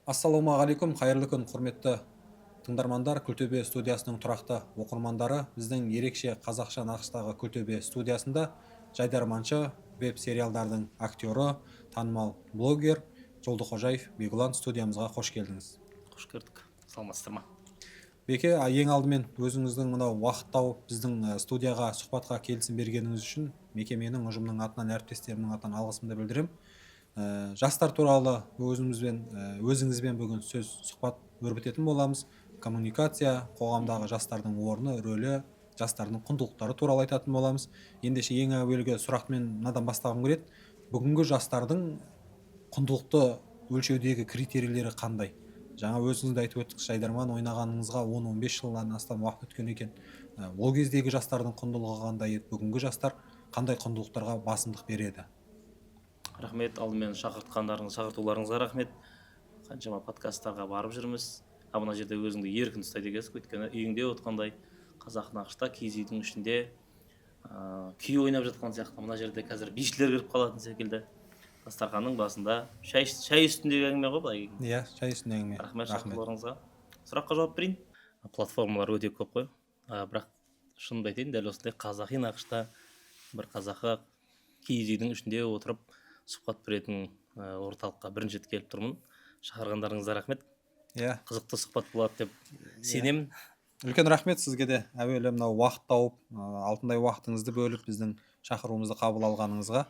Ассалаумағалейкум, қайырлы күн, құрметті тыңдармандар, Күлтөбе студиясының тұрақты оқырмандары. Біздің ерекше қазақша нақыштағы Күлтөбе студиясында жайдарманшы, веб сериалдардың актері, танымал блогер Жолдықожаев Бегұлан. Студиямызға қош келдіңіз. Қош көрдік, саламатсыздар ма? Беке, ең алдымен өзіңіздің мынау уақыт тауып, біздің студияға сұхбатқа келісім бергеніңіз үшін мекеменің, ұжымның атынан, әріптестерімнің атынан алғысымды білдіремін. Жастар туралы өзіңізбен бүгін сөз, сұхбат өрбітетін боламыз. Коммуникация, қоғамдағы жастардың орны, рөлі, жастардың құндылықтары туралы айтатын боламыз. Ендеше, ең әуелгі сұрақты мен мынадан бастағым келеді: бүгінгі жастардың құндылықты өлшеудегі критерийлері қандай? Жаңа өзіңіз де айтып өттіңіз, жайдарман ойнағаныңызға 10-15 жылдан астам уақыт өткен екен. Ол кездегі жастардың құндылығы қандай еді, бүгінгі жастар қандай құндылықтарға басымдық береді? Рахмет, алдымен шақыртқандарыңыз, шақыртуларыңызға рахмет. Қаншама подкасттарға барып жүрміз, а мына жерде өзіңді еркін ұстайды екенсің, өйткені үйіңде отқандай, қазақ нақышта, киіз үйдің ішінде күй ойнап жатқан сияқты. Мына жерде қазір бишілер кіріп қалатын секілді, дастарханның басында шай үстіндегі әңгіме ғой былай. Иә, шай үстіндегі әңгіме. Рахмет шақыртуларыңызға. Сұраққа жауап берейін. Платформалар өте көп қой, бірақ шынымды айтайын, дәл осындай қазақи нақышта, бір қазақы киіз үйдің ішінде отырып сұхбат беретін орталыққа бірінші рет келіп тұрмын. Шақырғандарыңызға рахмет. Қызықты сұхбат болады деп сенемін. Үлкен рахмет сізге де, әуелі мынау уақыт тауып, алтындай уақытыңызды бөліп, біздің шақыруымызды қабыл алғаныңызға.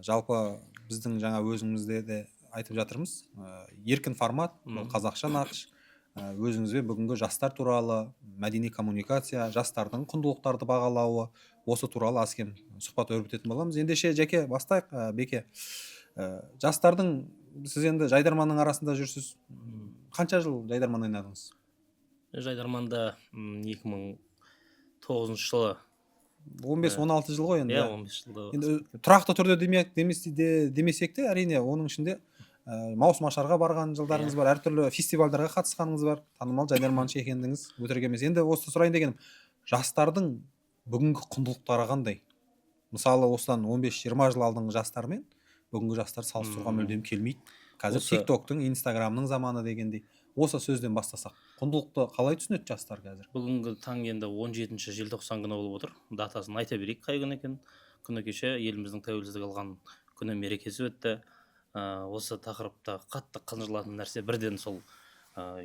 Жалпы біздің жаңа өзімізде де айтып жатырмыз, еркін формат бұл, қазақша нақыш. Өзіңізбен бүгінгі жастар туралы, мәдени коммуникация, жастардың құндылықтарды бағалауы, осы туралы аз кем сұхбат өрбітетін боламыз. Ендеше, жеке бастайық. Беке, жастардың, сіз енді жайдарманның арасында жүрсіз. Қанша жыл жайдарман ойнадыңыз? Жайдарманда 2009 жылы. 15-16 жыл ғой енді. Иә, 15 жылда. Енді тұрақты түрде демесек те, әрине, оның ішінде маусымашарға барған жылдарыңыз бар, әртүрлі фестивальдарға қатысқаныңыз бар, танымал жайдарманшы екендігіңіз өтірік емес. Енді осы сұрайын дегенім, жастардың бүгінгі құндылықтары қандай? Мысалы, осыдан 15-20 жыл алдыңғы жастар мен бүгінгі жастар салыстыруға мүлдем келмейді қазір. Тик Токтың, Инстаграмның заманы дегендей, осы сөзден бастасақ, құндылықты қалай түсінеді жастар қазір? Бүгінгі таң енді 17 желтоқсан күні болып отыр. Датасын айта берейік, қай күн екен. Күні кеше еліміздің тәуелсіздік алған күні мерекесі өтті. Осы тақырыпта қатты қынжылатын нәрсе бірден сол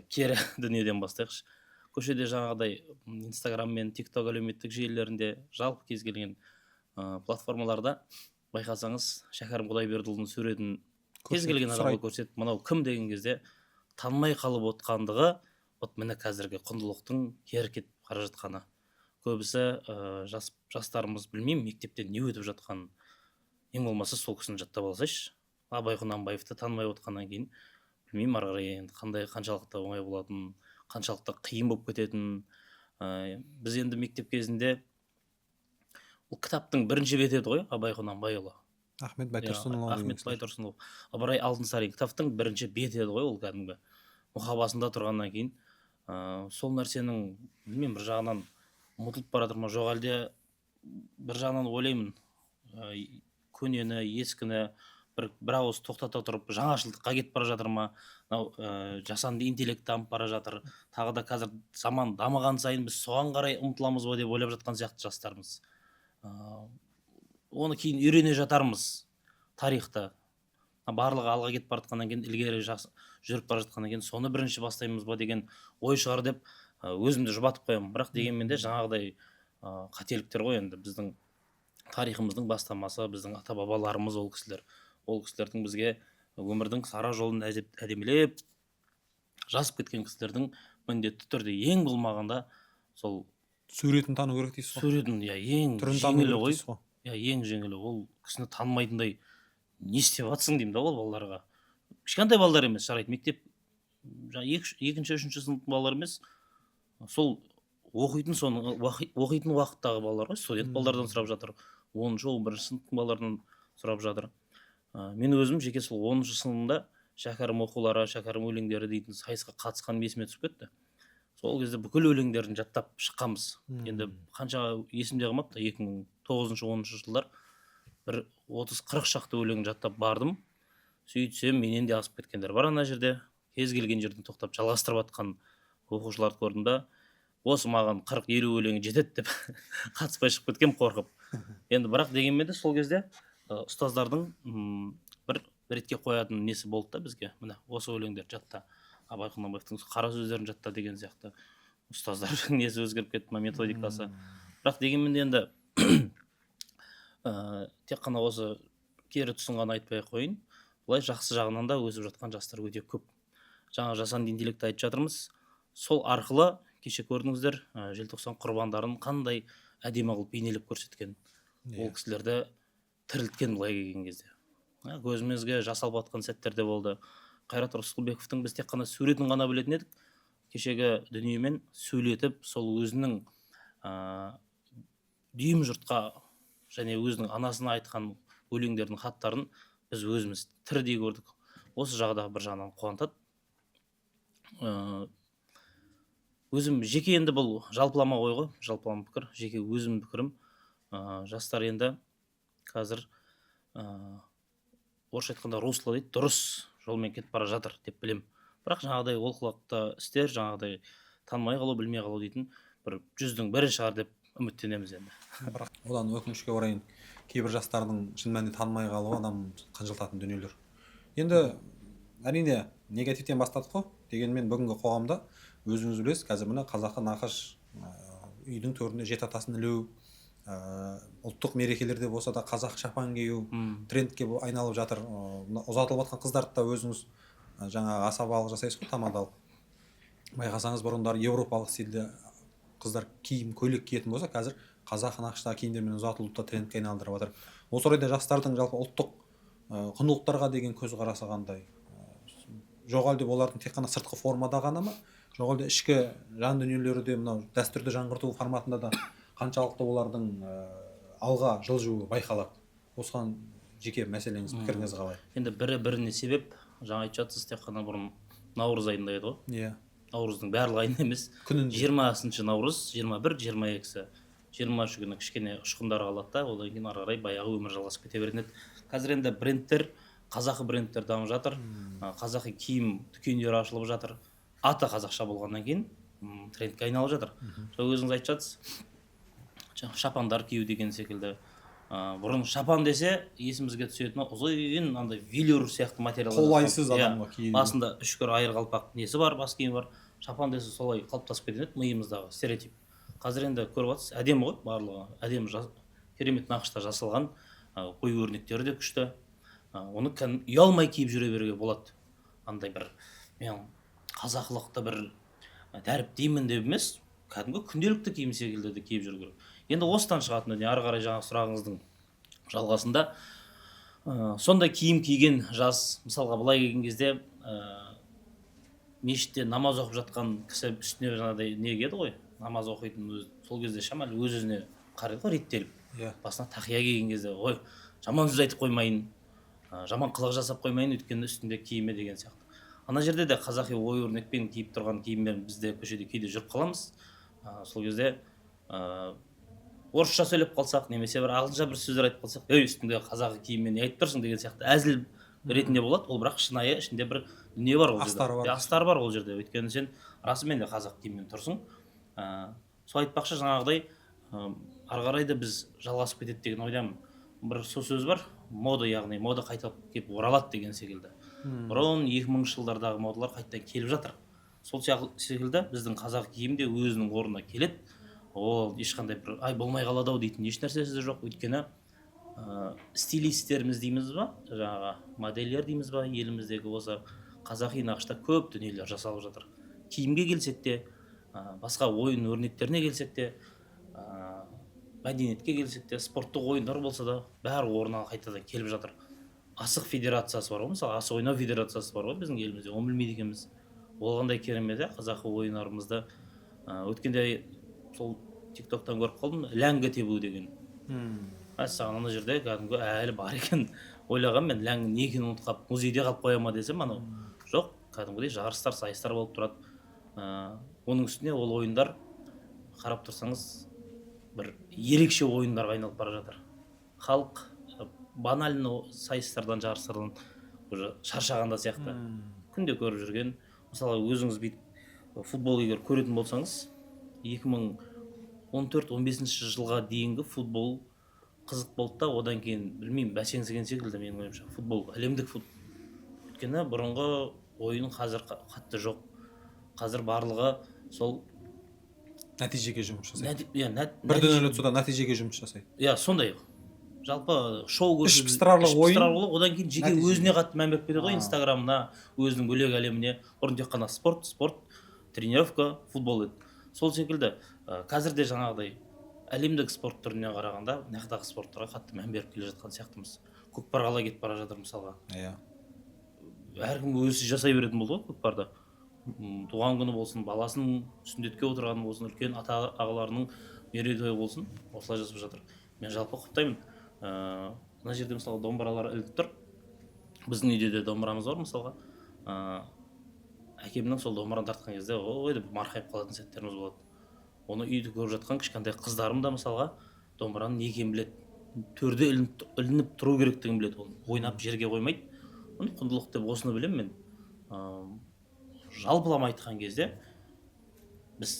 кері дүниеден бастайықшы. Көшеде жаңағыдай Инстаграм мен Тик Ток әлеуметтік желілерінде, жалпы кез келген платформаларда байқасаңыз, Шәкәрім Құдайбердіұлының суретін кез келген адамға сұрайды. көрсетіп, мынау кім деген кезде танымай қалып отқандығы, вот міне, қазіргі құндылықтың кері кетіп бара жатқаны. Көбісі жастарымыз, білмеймін, мектепте не өтіп жатқанын. Ең болмаса сол кісіні жаттап алсайшы. Абай Құнанбаевты танымай отқаннан кейін, білмеймін, ары қарай енді қандай, қаншалықты оңай болатынын, қаншалықты қиын болып кететінін. Біз енді мектеп кезінде ол кітаптың бірінші беті еді ғой Абай Құнанбайұлы. Ахмет Байтұрсынұлы деген Ахмет кісілер. Байтұрсынұлы, Ыбырай Алтынсарин кітаптың бірінші беті еді ғой ол, кәдімгі мұқабасында тұрғаннан кейін сол нәрсенің, білмеймін, бір жағынан ұмытылып бара жатыр ма, жоқ әлде бір жағынан ойлаймын, көнені, ескіні бір ауыз тоқтата тұрып, жаңашылдыққа кетіп бара жатыр ма? Мынау жасанды интеллект дамып бара жатыр тағы да, қазір заман дамыған сайын біз соған қарай ұмтыламыз ба деп ойлап жатқан сияқты жастарымыз. Оны кейін үйрене жатармыз тарихта. Барлығы алға кетіп бара жатқаннан кейін, ілгері жүріп бара жатқаннан кейін, соны бірінші бастаймыз ба деген ой шығар деп өзімді жұбатып қоямын. Бірақ дегенмен де жаңағыдай қателіктер ғой енді. Біздің тарихымыздың бастамасы біздің ата бабаларымыз ол кісілер. Ол кісілердің бізге өмірдің сара жолын әдемілеп жазып кеткен кісілердің міндетті түрде ең болмағанда сол суретін тану керек дейсіз ғой. Суретін, иә, ең түрін тану жеңілі керек ғой. дейсіз ғой. Иә, ең жеңілі. Ол кісіні танымайтындай не істеп жатсың деймін да ол балаларға. Кішкентай балалар емес, жарайды, мектеп жаңа екінші, үшінші сыныптың балалары емес, сол оқитын, соны оқитын уақыттағы балалар ғой, студент балалардан сұрап жатыр, 10-, 11-сыныптың балаларынан сұрап жатыр. Мен өзім жеке сол 10-сыныбында «Шәкәрім оқулары», «Шәкәрім өлеңдері» дейтін сайысқа қатысқаным есіме түсіп кетті. Сол кезде бүкіл өлеңдерін жаттап шыққанбыз. Енді қанша есімде қалмапты, 2009, 10-жылдар, бір 30-40 шақты өлең жаттап бардым. Сөйтсем, менен де асып кеткендер бар ана жерде. Кез келген жерден тоқтап жалғастырып жатқан оқушыларды көрдім да, осы маған 40-50 өлеңі жетеді деп қатыспай шығып кеткенмін қорқып. Енді бірақ дегенмен де сол кезде ұстаздардың бір ретке қоятын несі болды да бізге. Міне осы өлеңдер жатта, Абай Құнанбаевтың қара сөздерін жатта деген сияқты ұстаздардың несі өзгеріп кетті ма, методикасы. Бірақ дегенмен де енді тек қана осы кері тұсын ғана айтпай ақ қояйын, былай жақсы жағынан да өсіп жатқан жастар өте көп. Жаңа жасанды интеллектті айтып жатырмыз, сол арқылы кеше көрдіңіздер, желтоқсан құрбандарын қандай әдемі қылып бейнелеп көрсеткен. Ол кісілерді тірілткен былай келген кезде. Көзімізге жас алып атқан сәттер де болды. Қайрат Рысқұлбековтің біз тек қана суретін ғана білетін едік, кешегі дүниемен сөйлетіп, сол өзінің дүйім жұртқа және өзінің анасына айтқан өлеңдердің хаттарын біз өзіміз тірідей көрдік. Осы жағы да бір жағынан қуантады. Өзім жеке, енді бұл жалпылама ой ғой, жалпылама пікір, жеке өзімнің пікірім. Жастар енді қазір орысша айтқанда русло дейді, дұрыс жолмен кетіп бара жатыр деп білемін. Бірақ жаңағыдай олқылықты істер, жаңағыдай танымай қалу, білмей қалу дейтін бір 100-дің бірі шығар деп үміттенеміз енді. Бірақ одан өкінішке орай кейбір жастардың шын мәнінде танымай қалуы адам қынжылтатын дүниелер. Енді әрине негативтен бастадық қой, дегенмен бүгінгі қоғамда өзіңіз білесіз, қазір міне қазақы нақыш, үйдің төрінде жеті атасын ілу, ұлттық мерекелерде болса да қазақ шапан кию трендке айналып жатыр. Мына ұзатылып жатқан қыздарды да өзіңіз жаңағы асабалық жасайсыз ғой, тамадалық. Байқасаңыз, бұрындары еуропалық стильде қыздар киім, көйлек киетін болса, қазір қазақы нақыштағы киімдермен ұзатылуды да трендке айналдырып жатыр. Осы орайда жастардың жалпы ұлттық құндылықтарға деген көзқарасы қандай? Жоқ әлде олардың тек қана сыртқы формада ғана ма? Жоқ әлде ішкі жан дүниелері де мынау дәстүрді жаңғырту форматында да қаншалықты олардың алға жылжуы байқалады? Осыған жеке мәселеңіз, пікіріңіз қалай? Енді бірі біріне себеп, жаңа айтып жатсыз, тек қана бұрын наурыз айында еді ғой. Иә. Наурыздың барлық айында емес. Күнінде. 20 наурыз, 21, 22-сі, 23 күні кішкене ұшқындар қалады да, одан кейін ары қарай баяғы өмір жалғасып кете беретін еді. Қазір енді брендтер, қазақы брендтер дамып жатыр. Қазақи киім дүкендері ашылып жатыр. Аты қазақша болғаннан кейін трендке айналып жатыр. Сол өзіңіз айтып жатсыз, шапандар кию деген секілді. Бұрын шапан десе есімізге түсетіні ұзын андай велюр сияқты материал. Қолайсыз адамға кию. Басында үшкір айыр қалпақ несі бар, бас киімі бар. Шапан десе солай қалыптасып кететін еді миымыздағы стереотип. Қазір енді көріп жатсыз, әдемі ғой барлығы, әдемі, керемет нақышта жасалған, ою өрнектері де күшті. Оны ұялмай киіп жүре беруге болады. Андай бір мен қазақылықты бір дәріптеймін деп емес, кәдімгі күнделікті киім секілді де киіп жүру керек. Енді осыдан шығатын дүние, ары қарай жаңағы сұрағыңыздың жалғасында, сондай киім киген жас, мысалға былай келген кезде, мешітте намаз оқып жатқан кісі үстіне жаңағыдай не киеді ғой, намаз оқитын өз, сол кезде шамалы өз-өзіне қарайды ғой реттеліп. Басына тақия киген кезде, ой, жаман сөз айтып қоймайын, жаман қылық жасап қоймайын, өйткені үстінде киімі деген сияқты. Ана жерде де қазақи ой өрнекпен киіп тұрған киіммен біз де көшеде кейде жүріп қаламыз. Сол кезде орысша сөйлеп қалсақ, немесе бір ағылшынша бір сөздер айтып қалсақ, ей, үстіңде қазақы киіммен не айтып тұрсың деген сияқты әзіл ретінде болады. Ол бірақ шынайы ішінде бір дүние бар ол жерде. Астары бар. Астары бар ол жерде. Өйткені сен расымен де қазақ киіммен тұрсың. Сол айтпақшы жаңағыдай, ары қарай да біз жалғасып кетеді деген ойдамын. Бір сол сөз бар, мода, яғни мода қайта келіп оралады деген секілді. Бұрын 2000 жылдардағы модалар қайтадан келіп жатыр. Сол секілді біздің қазақ киім де өзінің орнына келеді. Ол ешқандай бір ай болмай қалады ау дейтін еш нәрсесі де жоқ. Өйткені стилистеріміз дейміз ба, жаңағы модельдер дейміз ба, еліміздегі осы қазақи нақышта көп дүниелер жасалып жатыр. Киімге келсек те, басқа ойын өрнектеріне келсек те, мәдениетке келсек те, спорттық ойындар болса да бәрі орнына қайтадан келіп жатыр. Асық федерациясы бар ғой, мысалы асық ойнау федерациясы бар ғой біздің елімізде, оны білмейді екенбіз. Ол қандай керемет, қазақы ойындарымызды. Өткенде сол TikTok-тан көріп қалдым, ләңгі тебу деген. Мәссаған, ана жерде кәдімгі әлі бар екен. Ойлағанмын мен ләңгі не екенін ұмытып қалып, музейде қалып қоя ма десем, анау жоқ, кәдімгідей жарыстар, сайыстар болып тұрады. Оның үстіне ол ойындар қарап тұрсаңыз бір ерекше ойындарға айналып бара жатыр. Халық банально сайыстардан, жарыстардан уже шаршағанда сияқты. Күнде көріп жүрген Мысалы, өзіңіз бүйтіп футбол егер көретін болсаңыз, 2014-15 жылға дейінгі футбол қызық болды да, одан кейін білмеймін, бәсеңсіген секілді менің ойымша футбол, әлемдік футбол. Өйткені бұрынғы ойын қазір қатты жоқ. Қазір барлығы сол нәтижеге жұмыс жасайды. Иә, Бірден нөл ұтса да нәтижеге жұмыс жасайды. Иә, сондай. Жалпы шоу Іш пыстырарлық іш ойын, пыстырарлық, одан кейін жеке нәтиже. өзіне қатты мән беріп кетеді ғой, инстаграмына, өзінің бөлек әлеміне. Бұрын тек қана спорт, спорт, тренировка, футбол еді. Сол секілді қазір де жаңағыдай әлемдік спорт түріне қарағанда мына жақтағы спорттарға қатты мән беріп келе жатқан сияқтымыз. Көкпар қалай кетіп бара жатыр мысалға. Әркім өзі жасай беретін болды ғой көкпарды. Туған күні болсын, баласының сүндетке отырғаны болсын, үлкен ата ағаларының мерейтойы болсын, осылай жасап жатыр. Мен жалпы құптаймын. Мына жерде мысалы домбыралар ілініп тұр. Біздің үйде де домбырамыз бар мысалға. Әкемнің сол домбыраны тартқан кезде ой деп марқайып қалатын сәттеріміз болады. Оны үйде көріп жатқан кішкентай қыздарым да мысалға домбыраның не екенін біледі, төрде ілініп тұру керектігін біледі, оны ойнап жерге қоймайды. Оны құндылық деп осыны білемін мен. Жалпылама айтқан кезде біз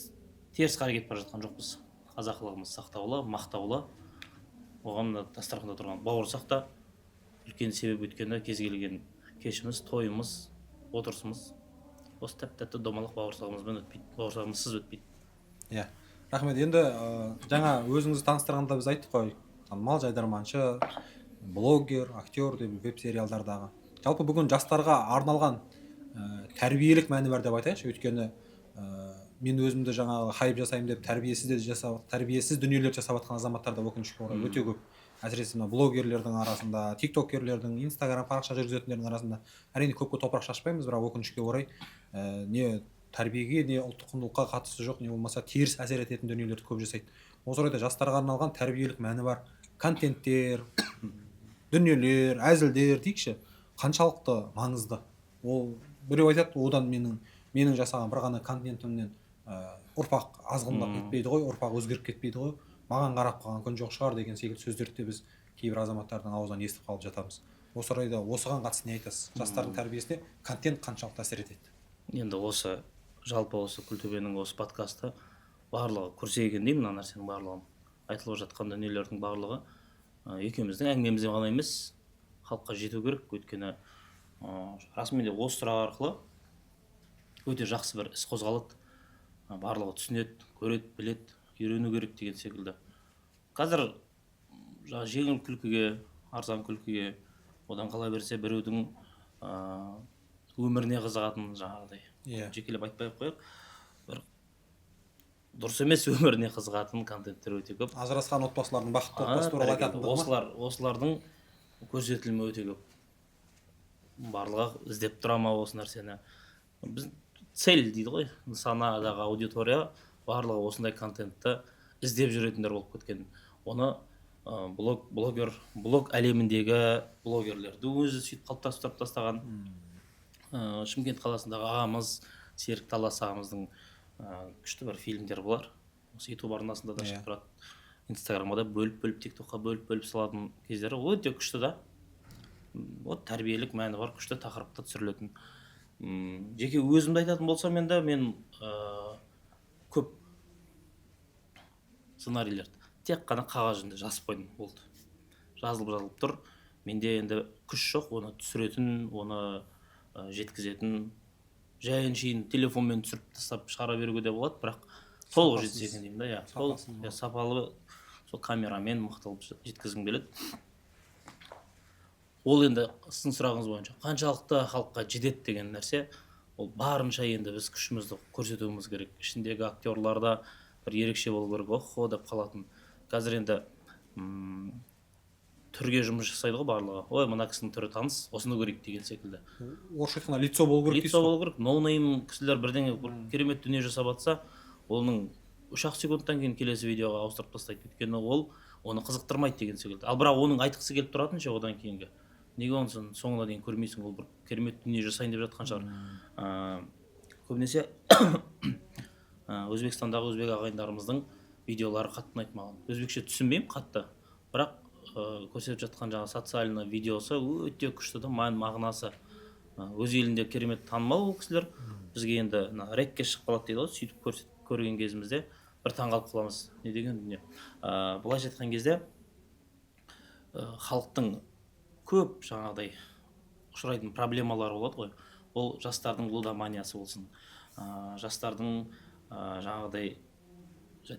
теріс қарай кетіп бара жатқан жоқпыз. Қазақылығымыз сақтаулы, мақтаулы. Оған мына дастарханда тұрған бауырсақ та үлкен себеп, өйткені кез келген кешіміз, тойымыз, отырысымыз осы тәп-тәтті домалақ бауырсағымызбен өтпейді, бауырсағымызсыз өтпейді. Иә, рахмет. Енді жаңа өзіңізді таныстырғанда біз айттық қой, танымал жайдарманшы, блогер, актер деп веб сериалдардағы. Жалпы бүгін жастарға арналған тәрбиелік мәні бар деп айтайықшы, өйткені мен өзімді жаңағы хайп жасаймын деп тәрбиесіз де жасап, тәрбиесіз дүниелер жасап жатқан азаматтар да өкінішке орай өте көп. Әсіресе мына блогерлердің арасында, тиктокерлердің, инстаграм парақша жүргізетіндердің арасында. Әрине, көпке топырақ шашпаймыз, бірақ өкінішке орай не тәрбиеге, не ұлттық құндылыққа қатысы жоқ, не болмаса теріс әсер ететін дүниелерді көп жасайды. Осы орайда жастарға арналған тәрбиелік мәні бар контенттер, дүниелер, әзілдер дейікші, қаншалықты маңызды? Ол біреу айтады, одан менің жасаған бір ғана контентімнен ұрпақ азғындап кетпейді ғой, ұрпақ өзгеріп кетпейді ғой, маған қарап қалған күн жоқ шығар деген секілді сөздерді де біз кейбір азаматтардың аузынан естіп қалып жатамыз. Осы орайда осыған қатысты не айтасыз? Жастардың тәрбиесіне контент қаншалықты әсер етеді? Енді осы жалпы осы Күлтөбенің осы подкасты барлығы көрсе екен деймін. Мына нәрсенің барлығын, айтылып жатқан дүниелердің барлығы екеуміздің әңгімемізден ғана емес, халыққа жету керек. Өйткені расымен де осы сұрақ арқылы өте жақсы бір іс қозғалады. Барлығы түсінеді, көреді, біледі, үйрену керек деген секілді. Қазір жаңа жеңіл күлкіге, арзан күлкіге, одан қала берсе біреудің өміріне қызығатын жаңағыдай, жекелеп айтпай ақ қояйық, бір дұрыс емес өміріне қызығатын контенттер өте көп. Ажырасқан отбасылардың бақытты отбасы туралы Бәрекелді. айтатындығы ма? Осылардың көрсетілімі өте көп. Барлығы іздеп тұра ма осы нәрсені? Біз цель дейді ғой, нысанадағы аудитория барлығы осындай контентті іздеп жүретіндер болып кеткен. Оны блогер, блог әлеміндегі блогерлерді өзі сөйтіп қалыптастырып тастаған. Шымкент қаласындағы ағамыз Серік Талас ағамыздың күшті бір фильмдері бар. Осы YouTube арнасында да шығып тұрады. Инстаграмға да бөліп-бөліп, TikTokқа бөліп-бөліп салатын кездері өте күшті да. Вот тәрбиелік мәні бар, күшті тақырыпта түсірілетін. Жеке өзімді айтатын болсам, енді мен көп сценарийлерді тек қана қағаз жүзінде жазып қойдым, болды. Жазылып тұр. Менде енді күш жоқ оны түсіретін, оны жеткізетін. Жай әншейін телефонмен түсіріп тастап шығара беруге де болады, бірақ толық жетсе екен деймін да, иә. Толық, Сапасыз иә, сапалы сол камерамен мықты қылып жеткізгім келеді. Ол енді сіздің сұрағыңыз бойынша қаншалықты халыққа жетеді деген нәрсе, ол барынша енді біз күшімізді көрсетуіміз керек. Ішіндегі актерлар да бір ерекше болу керек, охо деп қалатын. Қазір енді түрге жұмыс жасайды ғой барлығы. Ой, мына кісінің түрі таныс, осыны көрейік деген секілді. Орысша айтқанда лицо болу керек Лицо дейсіз ғой. болу керек. Ноунейм кісілер бірдеңе бір керемет дүние жасап жатса, оның 3-ақ секундтан кейін келесі видеоға ауыстырып тастайды. Өйткені ол оны қызықтырмайды деген секілді. Ал бірақ оның айтқысы келіп тұратын ше одан кейінгі. Неге оны сен соңына дейін көрмейсің, ол бір керемет дүние жасайын деп жатқан шығар. Көбінесе Өзбекстандағы өзбек ағайындарымыздың видеолары қатты ұнайды маған. Өзбекше түсінбеймін қатты, бірақ көрсетіп жатқан жаңағы социальный видеосы өте күшті да, мән мағынасы. Өз елінде керемет танымал ол кісілер. Бізге енді мына рекке шығып қалады дейді ғой, сөйтіп көрсетіп көрген кезімізде бір таңғалып қаламыз, не деген дүние. Былайша айтқан кезде халықтың көп жаңағыдай ұшырайтын проблемалары болады ғой. Ол жастардың лудоманиясы болсын, жастардың жаңағыдай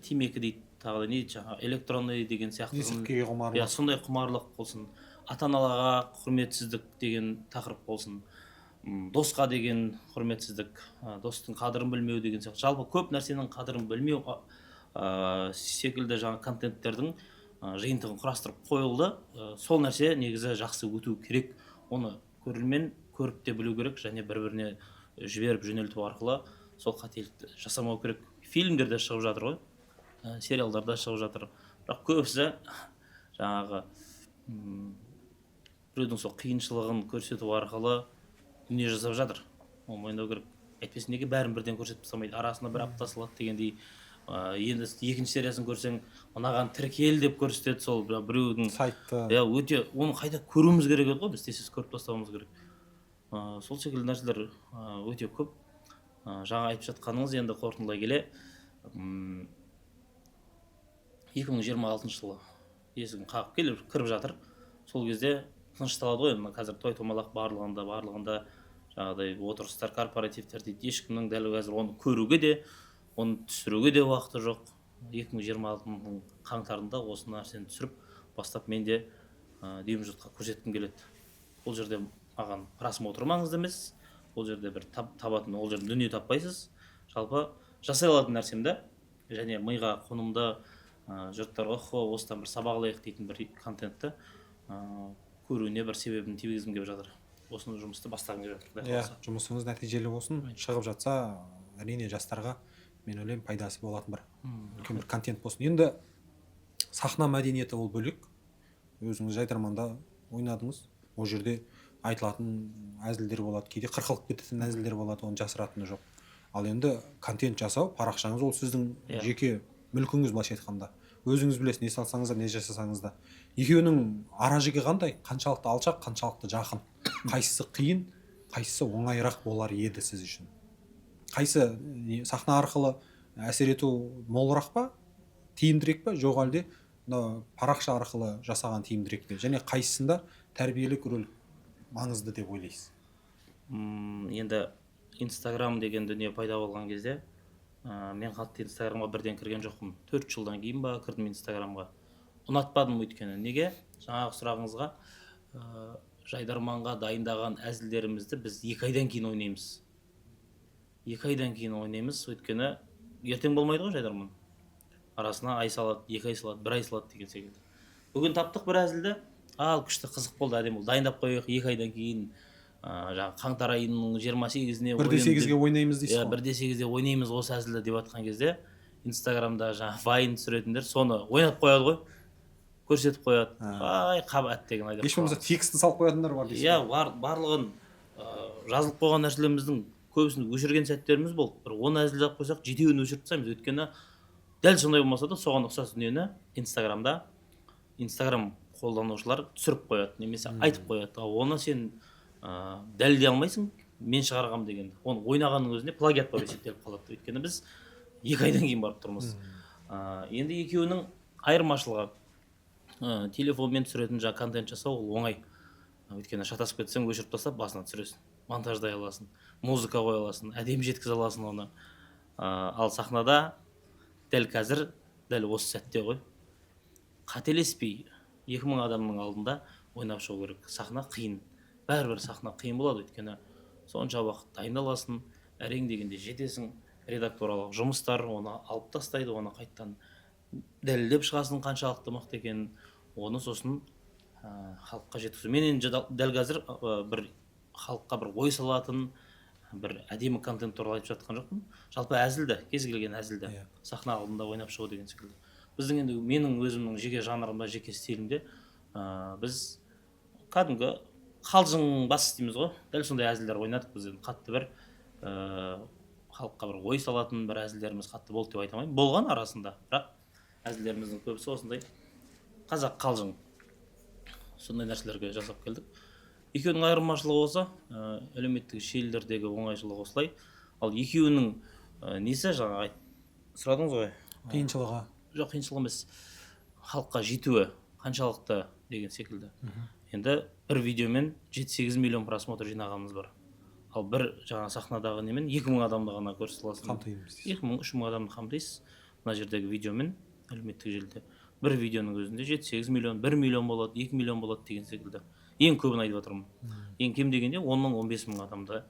темекі дейді, тағы да не дейді, жаңағы электронный деген сияқты, есірткіге құмарлық, иә, сондай құмарлық болсын, ата аналарға құрметсіздік деген тақырып болсын, досқа деген құрметсіздік, достың қадірін білмеу деген сияқты, жалпы көп нәрсенің қадірін білмеу секілді жаңа контенттердің жиынтығын құрастырып қойылды. Сол нәрсе негізі жақсы өту керек, оны көрермен көріп те білу керек және бір біріне жіберіп жөнелту арқылы сол қателікті жасамау керек. Фильмдер де шығып жатыр ғой, сериалдар да шығып жатыр, бірақ көбісі жаңағы біреудің сол қиыншылығын көрсету арқылы дүние жасап жатыр, оны мойындау керек. Әйтпесе неге бәрін бірден көрсетіп тастамайды, арасына бір апта салады дегендей. Енді екінші сериясын көрсең, мынаған тіркел деп көрсетеді, сол біреудің сайтты. Иә, өте оны қайта көруіміз керек еді ғой, біз тез көріп тастауымыз керек. Сол секілді нәрселер өте көп. Жаңа айтып жатқаныңыз, енді қорытындылай келе, 2026 жылы есігін қағып келіп кіріп жатыр. Сол кезде тынышталады ғой енді, қазір той томалақ барлығында жаңағыдай отырыстар, корпоративтер дейді, ешкімнің дәл қазір оны көруге де, оны түсіруге де уақыты жоқ. 2026-ның қаңтарында осы нәрсені түсіріп бастап мен де дүйім жұртқа көрсеткім келеді. Бұл жерде маған просмотр маңызды емес, ол жерде бір табатын, ол жерде дүние таппайсыз. Жалпы жасай алатын нәрсем да, және миға қонымды, жұрттарға охо осыдан бір сабақ алайық дейтін бір контентті көруіне бір себебін тигізгім келіп жатыр. Осыны жұмысты бастағым келіп жатыр. Иә, жұмысыңыз нәтижелі болсын. Шығып жатса, әрине жастарға, мен ойлаймын, пайдасы болатын бір үлкен бір контент болсын. Енді сахна мәдениеті ол бөлек. Өзіңіз Жайдарманда ойнадыңыз. Ол жерде айтылатын әзілдер болады, кейде қырқылып кететін әзілдер болады, оны жасыратыны жоқ. Ал енді контент жасау, парақшаңыз ол сіздің жеке мүлкіңіз, былайша айтқанда. Өзіңіз білесіз, не салсаңыз да, не жасасаңыз да. Екеуінің ара жігі қандай? Қаншалықты алшақ, қаншалықты жақын? Қайсысы қиын, қайсысы оңайырақ болар еді сіз үшін? Қайсы сахна арқылы әсер ету молырақ па, тиімдірек па, жоқ әлде мына парақша арқылы жасаған тиімдірек пе? Және қайсысында тәрбиелік рөл маңызды деп ойлайсыз? Енді Инстаграм деген дүние пайда болған кезде, мен қатты Инстаграмға бірден кірген жоқпын. 4 жылдан кейін ба кірдім Инстаграмға. Ұнатпадым өйткені. Неге? Жаңағы сұрағыңызға, Жайдарманға дайындаған әзілдерімізді біз 2 айдан кейін ойнаймыз. 2 айдан кейін ойнаймыз, өйткені ертең болмайды ғой Жайдарман. Арасына ай салады, 2 ай салады, 1 ай салады деген секілді. Бүгін таптық бір әзілді, ал күшті, қызық болды, әдемі болды, дайындап қояйық, 2 айдан кейін, жаңағы қаңтар айының 28-іне 1-8-ге ойнаймыз дейсіз ғой. Иә, 1-8-де ойнаймыз осы әзілді деп жатқан кезде Инстаграмда жаңағы вайн түсіретіндер соны ойнап қояды ғой, көрсетіп қояды. Ай, қабат деген айдап. Еш болмаса текстін салып қоятындар бар дейсіз. Иә, барлығын жазылып қойған нәрселеріміздің көбісін өшірген сәттеріміз болды. Бір 10 әзіл жазып қойсақ, 7-еуін өшіріп тастаймыз. Өйткені дәл сондай болмаса да соған ұқсас дүниені Инстаграмда Инстаграм қолданушылар түсіріп қояды, немесе айтып қояды. Оны сен дәлелдей алмайсың, мен шығарғам деген. Оны ойнағанның өзінде плагиат болып есептеліп қалады. Өйткені біз 2 айдан кейін барып тұрмыз. Енді екеуінің айырмашылығы, телефонмен түсіретін жаңа контент жасау ол оңай. Өйткені шатасып кетсең, өшіріп тастап басына түсіресің, монтаждай аласың, музыка қоя аласың, әдемі жеткізе аласың оны. Ал сахнада дәл қазір, дәл осы сәтте ғой, қателеспей 2000 адамның алдында ойнап шығу керек. Сахна қиын. Бәрібір сахна қиын болады, өйткені сонша уақыт дайындаласың, әрең дегенде жетесің, редакторалық жұмыстар оны алып тастайды, оны қайттан дәлелдеп шығасың қаншалықты мықты екенін, оны сосын халыққа жеткізу. Мен енді дәл қазір бір халыққа бір ой салатын, бір әдемі контент туралы айтып жатқан жоқпын. Жалпы әзілді, кез келген әзілді сахна алдында ойнап шығу деген секілді. Біздің енді менің өзімнің жеке жанрымда, жеке стилімде біз кәдімгі қалжың бас дейміз ғой, дәл сондай әзілдер ойнадық біз. Енді қатты бір халыққа бір ой салатын бір әзілдеріміз қатты болды деп айта алмаймын. Болған арасында, бірақ әзілдеріміздің көбісі осындай қазақ қалжың, сондай нәрселерге жасап келдік. Екеуінің айырмашылығы болса, әлеуметтік желілердегі оңайшылығы осылай, Ал екеуінің несі жаңа сұрадыңыз ғой? Қиыншылығы. Жоқ, қиыншылық емес, халыққа жетуі қаншалықты деген секілді. Енді бір видеомен 7-8 миллион просмотр жинағанымыз бар. Ал бір жаңа сахнадағы немен 2000 адамды ғана көрсете аласың. Қамтимыз дейсіз. 2000-3000 адамды қамтисыз. Мына жердегі видеомен әлеуметтік желіде бір видеоның өзінде 7-8 миллион, 1 миллион болады, 2 миллион болады деген секілді. Ең көбін айтып жатырмын. Ең кем дегенде 10 мың, 15 мың адамды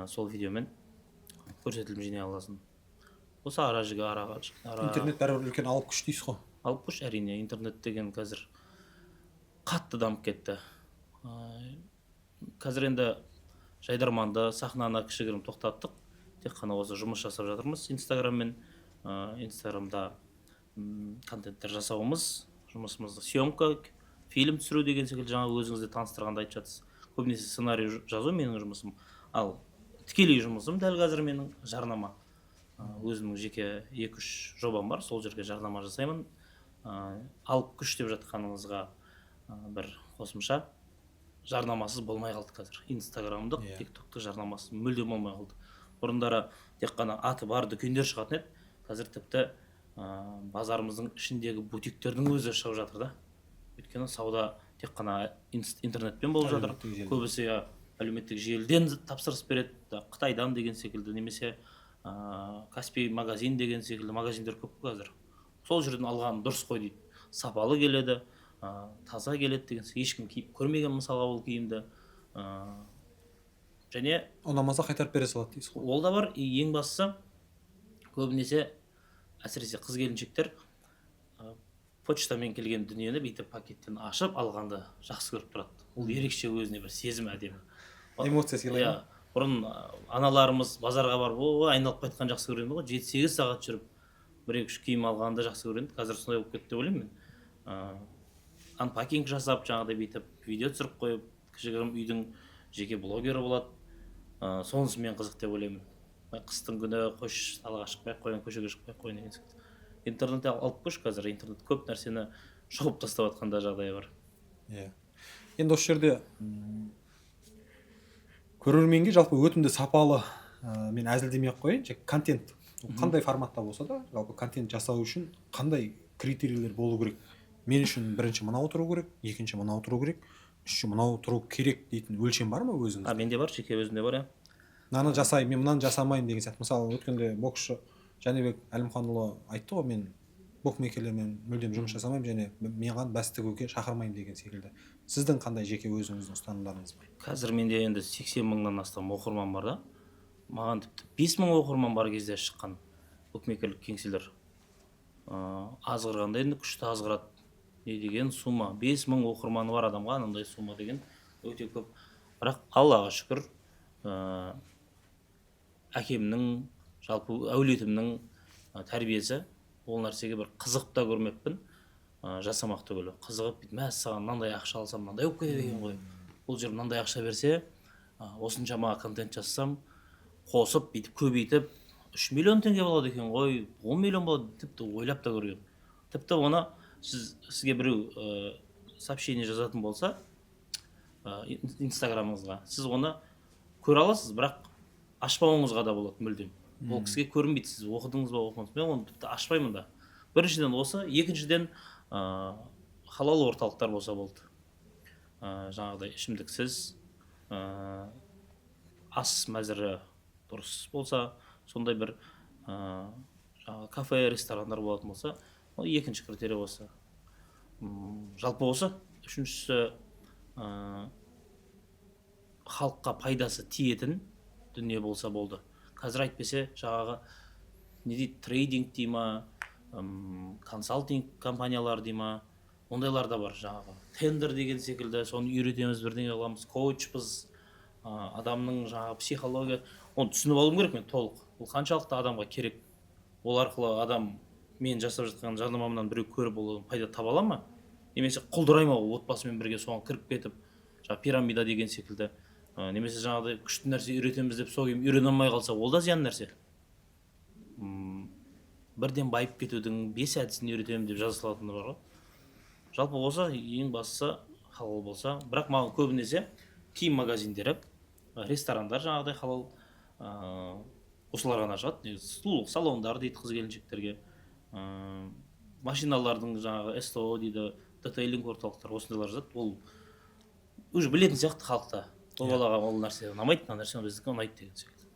сол видеомен көрсетілім жинай аласың. Осы ара жігі ара. Интернет бәрібір үлкен алып күш дейсіз ғой. Алып күш, әрине. Интернет деген қазір қатты дамып кетті. Қазір енді жайдарманды, сахнаны кішігірім тоқтаттық. Тек қана осы жұмыс жасап жатырмыз Инстаграммен. Инстаграмда контенттер жасауымыз, жұмысымызды съемка, фильм түсіру деген секілді, жаңа өзіңіз де таныстырғанда айтып жатсыз. Көбінесе сценарий жазу менің жұмысым. Ал тікелей жұмысым дәл қазір менің жарнама. Өзімнің жеке 2-3 жобам бар, сол жерге жарнама жасаймын. Алып күш деп жатқаныңызға бір қосымша, жарнамасыз болмай қалды қазір. Инстаграмдық, тиктоктық жарнамасыз мүлдем болмай қалды. Бұрындары тек қана аты бар дүкендер шығатын еді. Қазір тіпті базарымыздың ішіндегі бутиктердің өзі шығып жатыр да. Өйткені сауда тек қана интернетпен болып жатыр. Көбісі әлеуметтік желіден тапсырыс береді, Қытайдан деген секілді, немесе Каспий магазин деген секілді магазиндер көп қазір. Сол жерден алған дұрыс қой дейді. Сапалы келеді, таза келеді деген секілді. Ешкім киіп көрмеген мысалға ол киімді. Және ұнамаса қайтарып бере салады дейсіз ғой. Ол да бар. Ең бастысы көбінесе әсіресе қыз келіншектер почтамен келген дүниені бүйтіп пакеттен ашып алғанды жақсы көріп тұрады. Ол ерекше өзіне бір сезім, әдемі. Эмоция сыйлайды. Иә, бұрын аналарымыз базарға барып ой айналып қайтқан жақсы көрген ғой, 7-8 сағат жүріп 1-2-3 киім алғанды жақсы көрген. Қазір сондай болып кетті деп ойлаймын мен. Анпакинг жасап, жаңағыдай бүйтіп видео түсіріп қойып, кішігірім үйдің жеке блогері болады. Сонысымен қызық деп ойлаймын. Қыстың күні қойшы, далаға шықпай ақ қояйын, көшеге шықпай ақ қояйын деген секілді. Интернет алып қойшы, қазір интернет көп нәрсені шауып тастап жатқан да жағдай бар. Иә. Енді осы жерде көрерменге жалпы өтімді сапалы, мен әзілдемей ақ қояйын, жеке контент қандай форматта болса да, жалпы контент жасау үшін қандай критерийлер болу керек? Мен үшін бірінші мынау тұру керек, екінші мынау тұру керек, үшінші мынау тұру керек дейтін өлшем бар ма өзіңізде? Менде бар, жеке өзімде бар, иә. Мынаны жасаймын, мен мынаны жасамаймын деген сияқты. Мысалы, өткенде боксшы Жәнібек Әлімханұлы айтты ғой, мен букмекерлермен мүлдем жұмыс жасамаймын және маған бәс тігуге шақырмаймын деген секілді. Сіздің қандай жеке өзіңіздің ұстанымдарыңыз бар? Қазір менде енді 80 мыңнан астам оқырман бар да. Маған тіпті 5 мың оқырман бар кезде шыққан букмекерлік кеңселер. Азғырғанда енді күшті азғырады. Не деген сума? 5 мың оқырманы бар адамға анандай сума деген өте көп. Бірақ Аллаға шүкір, әкемнің, жалпы әулетімнің тәрбиесі ол нәрсеге бір қызығып та көрмеппін, жасамақ түгілі. Қызығып бүйтіп, мәссаған, мынандай ақша алсам, мынандай болып кетеді екен ғой. Бұл жер мынандай ақша берсе, осыншама контент жазсам, қосып, бүйтіп көбейтіп, 3 миллион теңге болады екен ғой, 10 миллион болады, тіпті ойлап та көрген. Тіпті оны сізге біреу сообщение жазатын болса, Инстаграмыңызға, сіз оны көре аласыз, бірақ ашпауыңызға да болады мүлдем. Ол кісіге көрінбейді, сіз оқыдыңыз ба, оқымадыңыз ба, мен оны тіпті ашпаймын да. Біріншіден осы, екіншіден, халал орталықтар болса болды. Жаңағыдай ішімдіксіз, ас мәзірі дұрыс болса, сондай бір жаңағы кафе, ресторандар болатын болса, ол екінші критерий осы. Жалпы осы. Үшіншісі, халыққа пайдасы тиетін дүние болса болды. Қазір әйтпесе жаңағы не дейді, трейдинг дей ма, консалтинг компаниялар дей ма, ондайлар да бар жаңағы. Тендер деген секілді, соны үйретеміз, бірдеңе қыламыз, коучпыз, адамның жаңағы психология, оны түсініп алуым керек мен толық. Ол қаншалықты адамға керек? Ол арқылы адам мен жасап жатқан жарнамамнан біреу көріп ол пайда таба ала ма? Немесе құлдырай ма ол отбасымен бірге соған кіріп кетіп, жаңағы пирамида деген секілді, немесе жаңағыдай күшті нәрсе үйретеміз деп сол кейін үйрене алмай қалса, ол да зиян нәрсе. Бірден байып кетудің 5 әдісін үйретемін деп жаза салатындар бар ғой. Жалпы болса, ең бастысы халал болса, бірақ маған көбінесе киім магазиндері, ресторандар жаңағыдай халал, Осылар ғана шығады негізі. Сұлулық салондар дейді қыз келіншектерге, машиналардың жаңағы СТО дейді, детейлинг орталықтар, осындайлар жазады. Ол уже білетін сияқты халықта. Ол балаға ол нәрсе ұнамайды, мына нәрсе біздікі ұнайды деген секілді.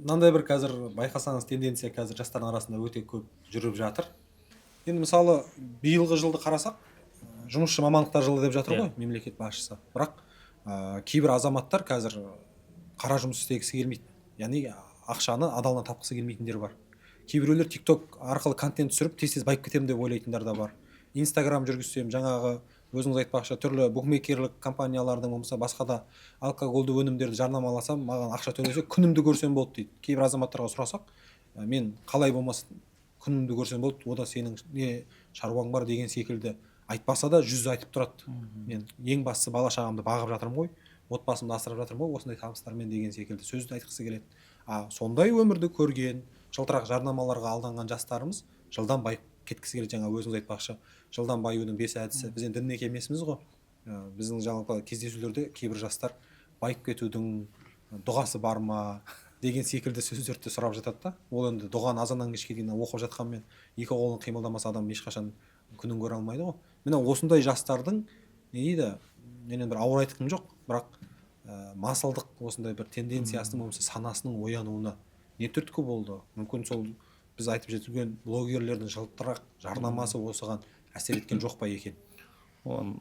Мынандай бір қазір байқасаңыз, тенденция қазір жастардың арасында өте көп жүріп жатыр. Енді мысалы биылғы жылды қарасақ, жұмысшы мамандықтар жылы деп жатыр ғой мемлекет басшысы. Бірақ кейбір азаматтар қазір қара жұмыс істегісі келмейді, яғни ақшаны адалынан тапқысы келмейтіндер бар. Кейбіреулер ТикТок арқылы контент түсіріп, тез тез байып кетемін деп ойлайтындар да бар. Инстаграм жүргізсем, жаңағы өзіңіз айтпақшы, түрлі букмекерлік компаниялардың, болмаса басқа да алкогольді өнімдерді жарнамаласам, маған ақша төлесе, күнімді көрсем болды дейді. Кейбір азаматтарға сұрасақ, мен қалай болмасын күнімді көрсем болды, ода сенің не шаруаң бар деген секілді айтпаса да, жүзі айтып тұрады. Мен ең бастысы бала шағамды бағып жатырмын ғой, отбасымды асырап жатырмын ғой осындай табыстармен деген секілді сөзді айтқысы келеді. А сондай өмірді көрген, жылтырақ жарнамаларға алданған жастарымыз жылдам байып кеткісі келеді. Жаңа өзіңіз айтпақшы, жылдам баюдың 5 әдісі. Біз енді дін мекемесіміз ғой. Біздің жалпы кездесулерде кейбір жастар байып кетудің дұғасы бар ма деген секілді сөздерді де сұрап жатады да. Ол енді дұғаны азаннан кешке дейін оқып жатқанмен, екі қолын қимылдамаса, адам ешқашан күнін көре алмайды ғой. Міне, осындай жастардың, не дейді, мен енді бір ауыр айтқым жоқ, бірақ масылдық осындай бір тенденциясының, болмаса санасының оянуына не түрткі болды? Мүмкін, сол біз айтып жеткен блогерлердің жылтырақ жарнамасы осыған әсер еткен жоқ па екен? Оған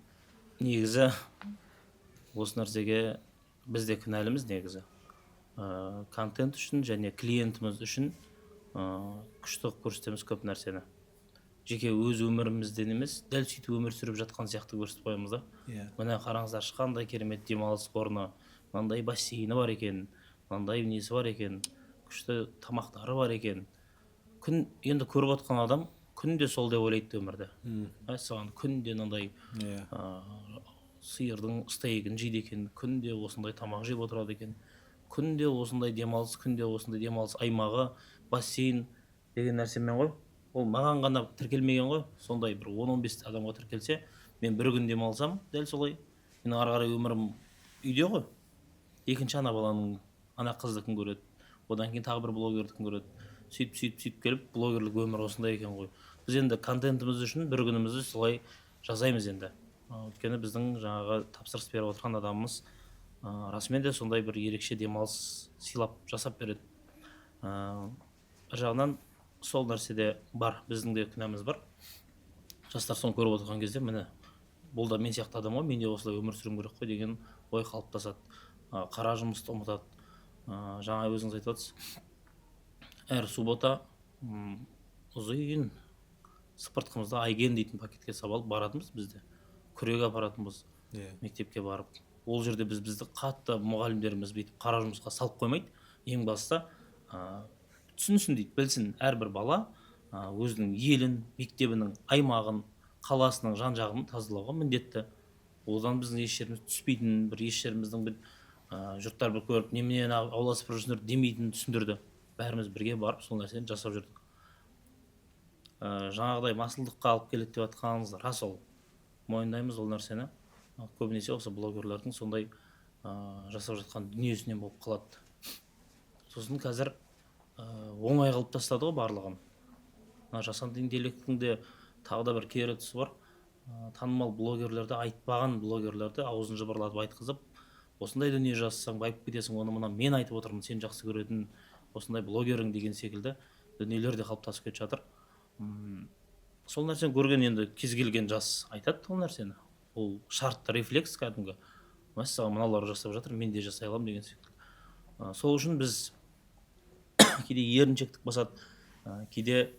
негізі осы нәрсеге біз де кінәліміз негізі. Контент үшін және клиентіміз үшін күшті қылып көрсетеміз көп нәрсені. Жеке өз өмірімізден емес, дәл сөйтіп өмір сүріп жатқан сияқты көрсетіп қоямыз да. Міне, қараңыздаршы, қандай керемет демалыс орны, мынандай бассейні бар екен, мынандай несі бар екен, күшті тамақтары бар екен. Күн енді көріп отқан адам күнде сол деп ойлайды өмірді. Мәссаған, күнде мынандай сиырдың стейгін жейді екен, күнде осындай тамақ жеп отырады екен, күнде осындай демалыс, күнде осындай демалыс аймағы, бассейн деген нәрсемен ғой. Ол маған ғана тіркелмеген ғой, сондай бір 10-15 адамға тіркелсе, мен бір күн демалсам, дәл солай менің ары қарай өмірім үйде ғой. Екінші ана баланың, ана қыздікін көреді, одан кейін тағы бір блогердікін көреді. Сөйтіп, сөйтіп, сөйтіп келіп, блогерлік өмір осындай екен ғой. Біз енді контентіміз үшін бір күнімізді солай жасаймыз енді. Өйткені біздің жаңағы тапсырыс беріп отырған адамымыз расымен де сондай бір ерекше демалыс сыйлап жасап береді. Бір жағынан сол нәрсе де бар, біздің де күнәміз бар. Жастар соны көріп отырған кезде, міне, бұл да мен сияқты адам ғой, мен де осылай өмір сүруім керек қой деген ой қалыптасады. Қара жұмысты ұмытады. Жаңа өзіңіз айтып отырсыз, әр суббота ұзын сыпыртқымызды Айген дейтін пакетке салып алып баратынбыз, бізде күрек апаратынбыз. Мектепке барып, ол жерде бізді қатты мұғалімдеріміз бүйтіп қара жұмысқа салып қоймайды. Ең бастысы, түсінсін дейді, білсін әрбір бала өзінің елін, мектебінің аймағын, қаласының жан жағын тазалауға міндетті. Одан біздің еш жеріміз түспейтін, бір еш жеріміздің бір жұрттар бір көріп, немене аула сыпырып жүрсіңдер демейтінін түсіндірді. Бәріміз бірге барып сол нәрсені жасап жүрдік. Жаңағыдай масылдыққа алып келеді деп жатқаныңыз рас, ол мойындаймыз ол нәрсені. Көбінесе осы блогерлердің сондай жасап жатқан дүниесінен болып қалады. Сосын қазір оңай қылып тастады ғой барлығын. Мына жасанды интеллекттің де тағы да бір кері тұсы бар. Танымал блогерлерді, айтпаған блогерлерді аузын жыбырлатып айтқызып, осындай дүние жазсаң байып кетесің, оны мына мен айтып отырмын, сен жақсы көретін осындай блогерің деген секілді дүниелер де қалыптасып кетіп жатыр. Сол нәрсені көрген енді кез келген жас айтады ол нәрсені. Ол шартты рефлекс кәдімгі. Мәссаған, мыналар жасап жатыр, мен де жасай аламын деген секілді. Сол үшін біз кейде еріншектік басады, кейде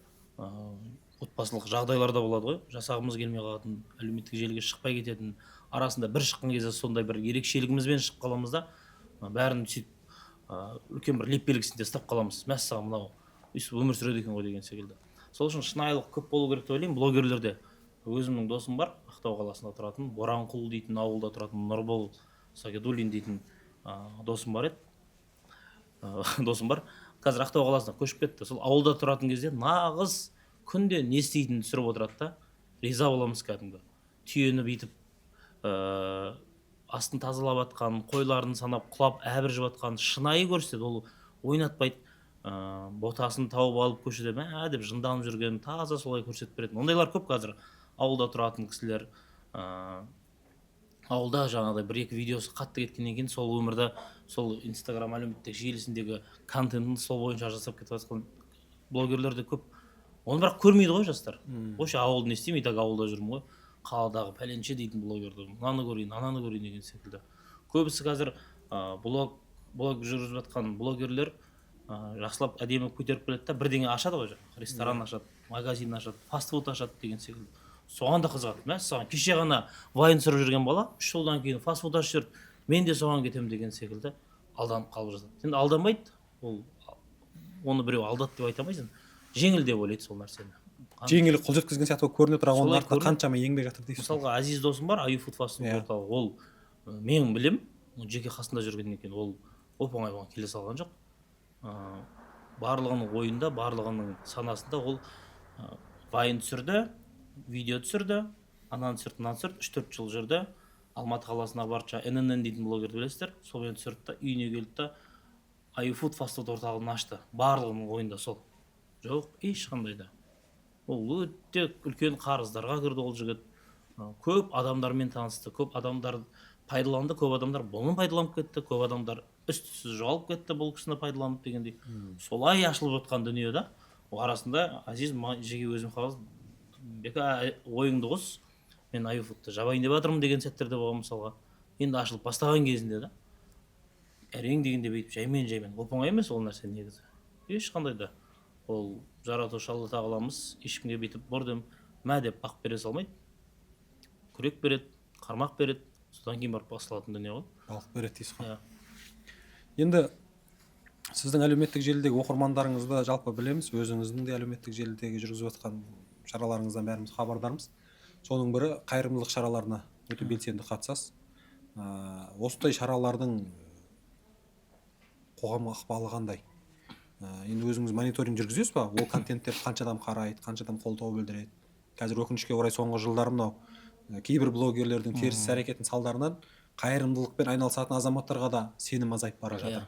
отбасылық жағдайлар да болады ғой, жасағымыз келмей қалатын, әлеуметтік желіге шықпай кететін, арасында бір шыққан кезде сондай бір ерекшелігімізбен шығып қаламыз да, бәрін сөйтіп үлкен бір леп белгісінде ұстап қаламыз. Мәссаған, мынау өйстіп өмір сүреді екен ғой деген секілді. Сол үшін шынайылық көп болу керек деп ойлаймын блогерлерде. Өзімнің досым бар, Ақтау қаласында тұратын, Боранқұл дейтін ауылда тұратын Нұрбол Сагидуллин дейтін досым бар еді. Досым бар. Қазір Ақтау қаласына көшіп кетті. Сол ауылда тұратын кезде нағыз күнде не істейтінін түсіріп отырады да, риза боламыз кәдімгі. Түйені бүйтіп астын тазалап жатқан, қойларын санап құлап әбіржіп жатқан шынайы көрсетеді. Ол ойнатпайды. Ботасын тауып алып көшеде мә деп жынданып жүрген, таза солай көрсетіп беретін. Ондайлар көп қазір ауылда тұратын кісілер. Ауылда жаңағыдай бір-екі видеосы қатты кеткеннен кейін сол өмірді, сол Инстаграм әлеуметтік желісіндегі контентін сол бойынша жасап кетіп жатқан блогерлер де көп. Оны бірақ көрмейді ғой жастар. Вообще ауылды не істеймін, и так ауылда жүрмін ғой. Қаладағы пәленше дейтін блогерді, мынаны көрейін, ананы көрейін деген секілді. Көбісі қазір блог жүргізіп жатқан блогерлер жақсылап әдемі көтеріп келеді да, бірдеңе ашады ғой, жаңағы ресторан ашады, магазин ашады, фастфуд ашады деген секілді. Соған да қызығады. Мәссаған, кеше ғана вайн түсіріп жүрген бала 3 жылдан кейін фастфуд ашып жіберді, мен де соған кетемін деген секілді алданып қалып жатады. Енді алданбайды, ол оны біреу алдады деп айта алмайсың, жеңіл деп ойлайды сол нәрсені. Жеңіл қол жеткізген сияқты болып көрінеді, бірақ оның Солай артында көрінеді. қаншама еңбек жатыр дейсіз. Мысалға, Әзиз досым бар, Аю фуд фастфуд орталығы. Ол мен білем, ол жеке қасында жүргеннен кейін ол оп оңай оған келе салған жоқ. Барлығының ойында, барлығының санасында ол вайн түсірді, видео түсірді, ананы түсірді, мынаны түсірді, 3-4 жыл жүрді. Алматы қаласына барып, жаңа ННН дейтін блогерді білесіздер, сонымен түсірді да, үйіне келді да, Аю фуд фастфуд орталығын ашты. Барлығының ойында сол. Жоқ, ешқандай да. Ол өте үлкен қарыздарға кірді ол жігіт. Көп адамдармен танысты, көп адамдар пайдаланды, көп адамдар бұны пайдаланып кетті, көп адамдар үст-түссіз жоғалып кетті бұл кісіні пайдаланып дегендей. Солай ашылып жатқан дүние да. Ол арасында Әзиз жеке өзім хабарласып, Бека, ойыңды қос, мен Аю фудты жабайын деп жатырмын деген сәттер де болған мысалға. Енді ашылып бастаған кезінде да. Әрең дегенде бүйтіп жаймен жаймен. Оп оңай емес ол нәрсе негізі. Ешқандай да. Ол жаратушы Алла тағаламыз ешкімге бүйтіп бор деп, мә деп бақ бере салмайды. Күрек береді, қармақ береді, содан кейін барып басталатын дүние ғой. Балық береді дейсіз ғой. Иә. Енді сіздің әлеуметтік желідегі оқырмандарыңызды жалпы білеміз, өзіңіздің де әлеуметтік желідегі жүргізіп жатқан шараларыңыздан бәріміз хабардармыз. Соның бірі қайырымдылық шараларына өте белсенді қатысасыз. Осындай шаралардың қоғамға ықпалы қандай? Енді өзіңіз мониторинг жүргізесіз ба? Ол контенттерді қанша адам қарайды, қанша адам қолдау білдіреді? Қазір өкінішке орай соңғы жылдары мынау кейбір блогерлердің теріс әрекетінің салдарынан қайырымдылықпен айналысатын азаматтарға да сенім азайып бара жатыр.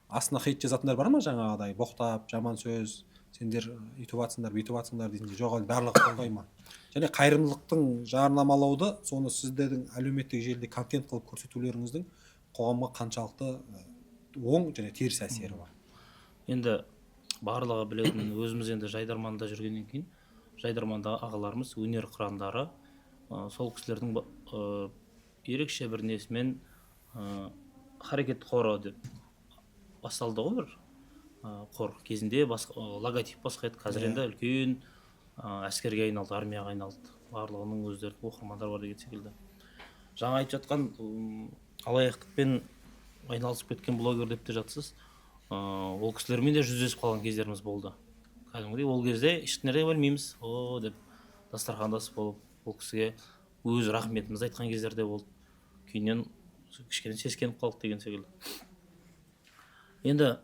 Астына хейт жазатындар бар ма жаңағыдай боқтап, жаман сөз, сендер үйтіп жатсыңдар, бүйтіп жатсыңдар дейтін? Жоқ, әлде барлығы қолдай ма? Және қайырымдылықтың жарнамалауды, соны сіздердің әлеуметтік желіде контент қылып көрсетулеріңіздің қоғамға қаншалықты оң және теріс әсері бар? Енді барлығы білетін, өзіміз енді жайдарманда жүргеннен кейін, жайдармандағы ағаларымыз, өнер қырандары, сол кісілердің ерекше бір несімен, харекет қоры деп басталды ғой бір, қор. Кезінде логотип басқа еді, қазір енді үлкен, әскерге айналды, армияға айналды. Барлығының өздерінің оқырмандары бар деген секілді. Жаңа айтып жатқан, алаяқтықпен айналысып кеткен блогер деп те жатсыз. Ол кісілермен де жүздесіп қалған кездеріміз болды. Кәдімгідей ол кезде ешнәрсе білмейміз, о деп дастархандас болып, ол кісіге өз рахметімізді айтқан кездер де болды. Кейіннен кішкене сескеніп қалдық деген секілді. Енді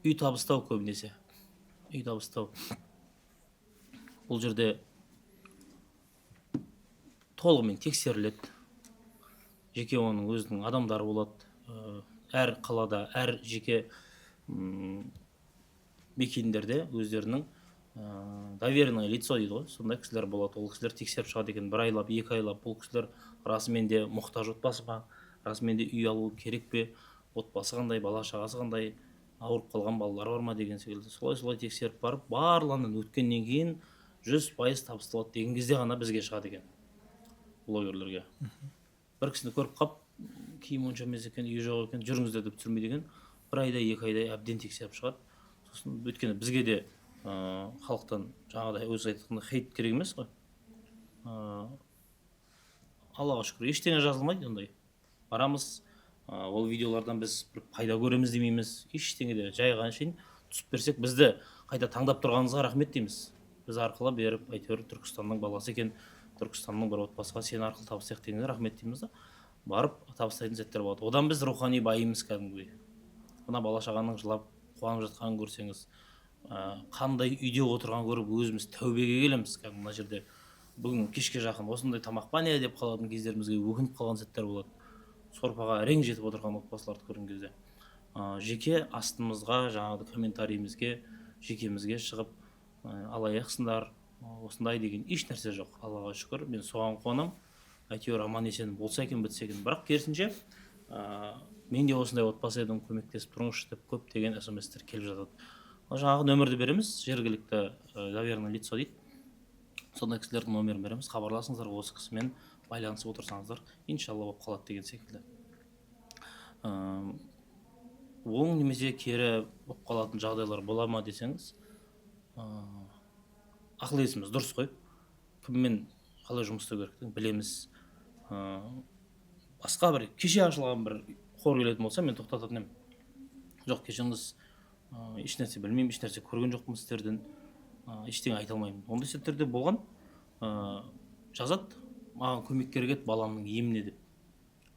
үй табыстау көбінесе. Үй табыстау. Бұл жерде толығымен тексеріледі. Жеке оның өзінің адамдары болады. Әр қалада, әр жеке, мекендерде өздерінің, доверенное лицо дейді ғой, сондай кісілер болады. Ол кісілер тексеріп шығады екен, бір айлап, 2 айлап, бұл кісілер расымен де мұқтаж отбасы ма, расымен де үй алу керек пе, отбасы қандай, бала шағасы қандай, ауырып қалған балалар бар ма деген секілді. Солай-солай тексеріп барып, барлығынан өткеннен кейін 100% табысталады деген кезде ғана бізге шығады екен блогерлерге. Бір кісіні көріп қап, киім онша емес екен, үйі жоқ екен, жүріңіздер деп түсірмейді екен. Бір айда, 2 айда әбден тексеріп шығады. Сосын өйткені бізге де, халықтан жаңағыдай өзі айтқандай хейт керек емес қой. Аллаға шүкір, ештеңе жазылмайды ондай. Барамыз, ол видеолардан біз бір пайда көреміз демейміз, ештеңе де жай ғана шейін түсіп берсек, бізді қайта таңдап тұрғаныңызға рахмет дейміз. Біз арқылы беріп, әйтеуір Түркістанның баласы екен, Түркістанның бір отбасыға сен арқылы табыстайық дегенге рахмет дейміз да. Барып табыстайтын сәттер болады. Одан біз рухани байымыз кәдімгідей. Мына бала шағаның жылап қуанып жатқанын көрсеңіз, қандай үйде отырғанын көріп өзіміз тәубеге келеміз. Кәдімгі мына жерде бүгін кешке жақын осындай тамақ па не деп қалатын кездерімізге өкініп қалған сәттер болады. Сорпаға әрең жетіп отырған отбасыларды көрген кезде. Жеке астымызға, жаңағы комментарийімізге, жекемізге шығып, алаяқсыңдар, осындай деген еш нәрсе жоқ. Аллаға шүкір, мен соған қуанамын. Әйтеуір аман есен болса екен, бітсе екен. Бірақ керісінше, мен де осындай отбасы едім, көмектесіп тұрыңызшы деп көптеген смстер келіп жатады. Жаңағы нөмірді береміз, жергілікті доверенное лицо дейді, сондай кісілердің нөмірін береміз, хабарласыңыздар, осы кісімен байланысып отырсаңыздар, иншалла болып қалады деген секілді. Оң немесе кері болып қалатын жағдайлар бола ма десеңіз, ақыл есіміз дұрыс қой, кіммен қалай жұмыс істеу керектігін білеміз. Басқа бір кеше ашылған бір қор келетін болса, мен тоқтататын едім. Жоқ, кешіріңіз, ешнәрсе білмеймін, ешнәрсе көрген жоқпын сіздерден, ештеңе айта алмаймын. Ондай сәттерде болған. Жазады, маған көмек керек еді баламның еміне деп.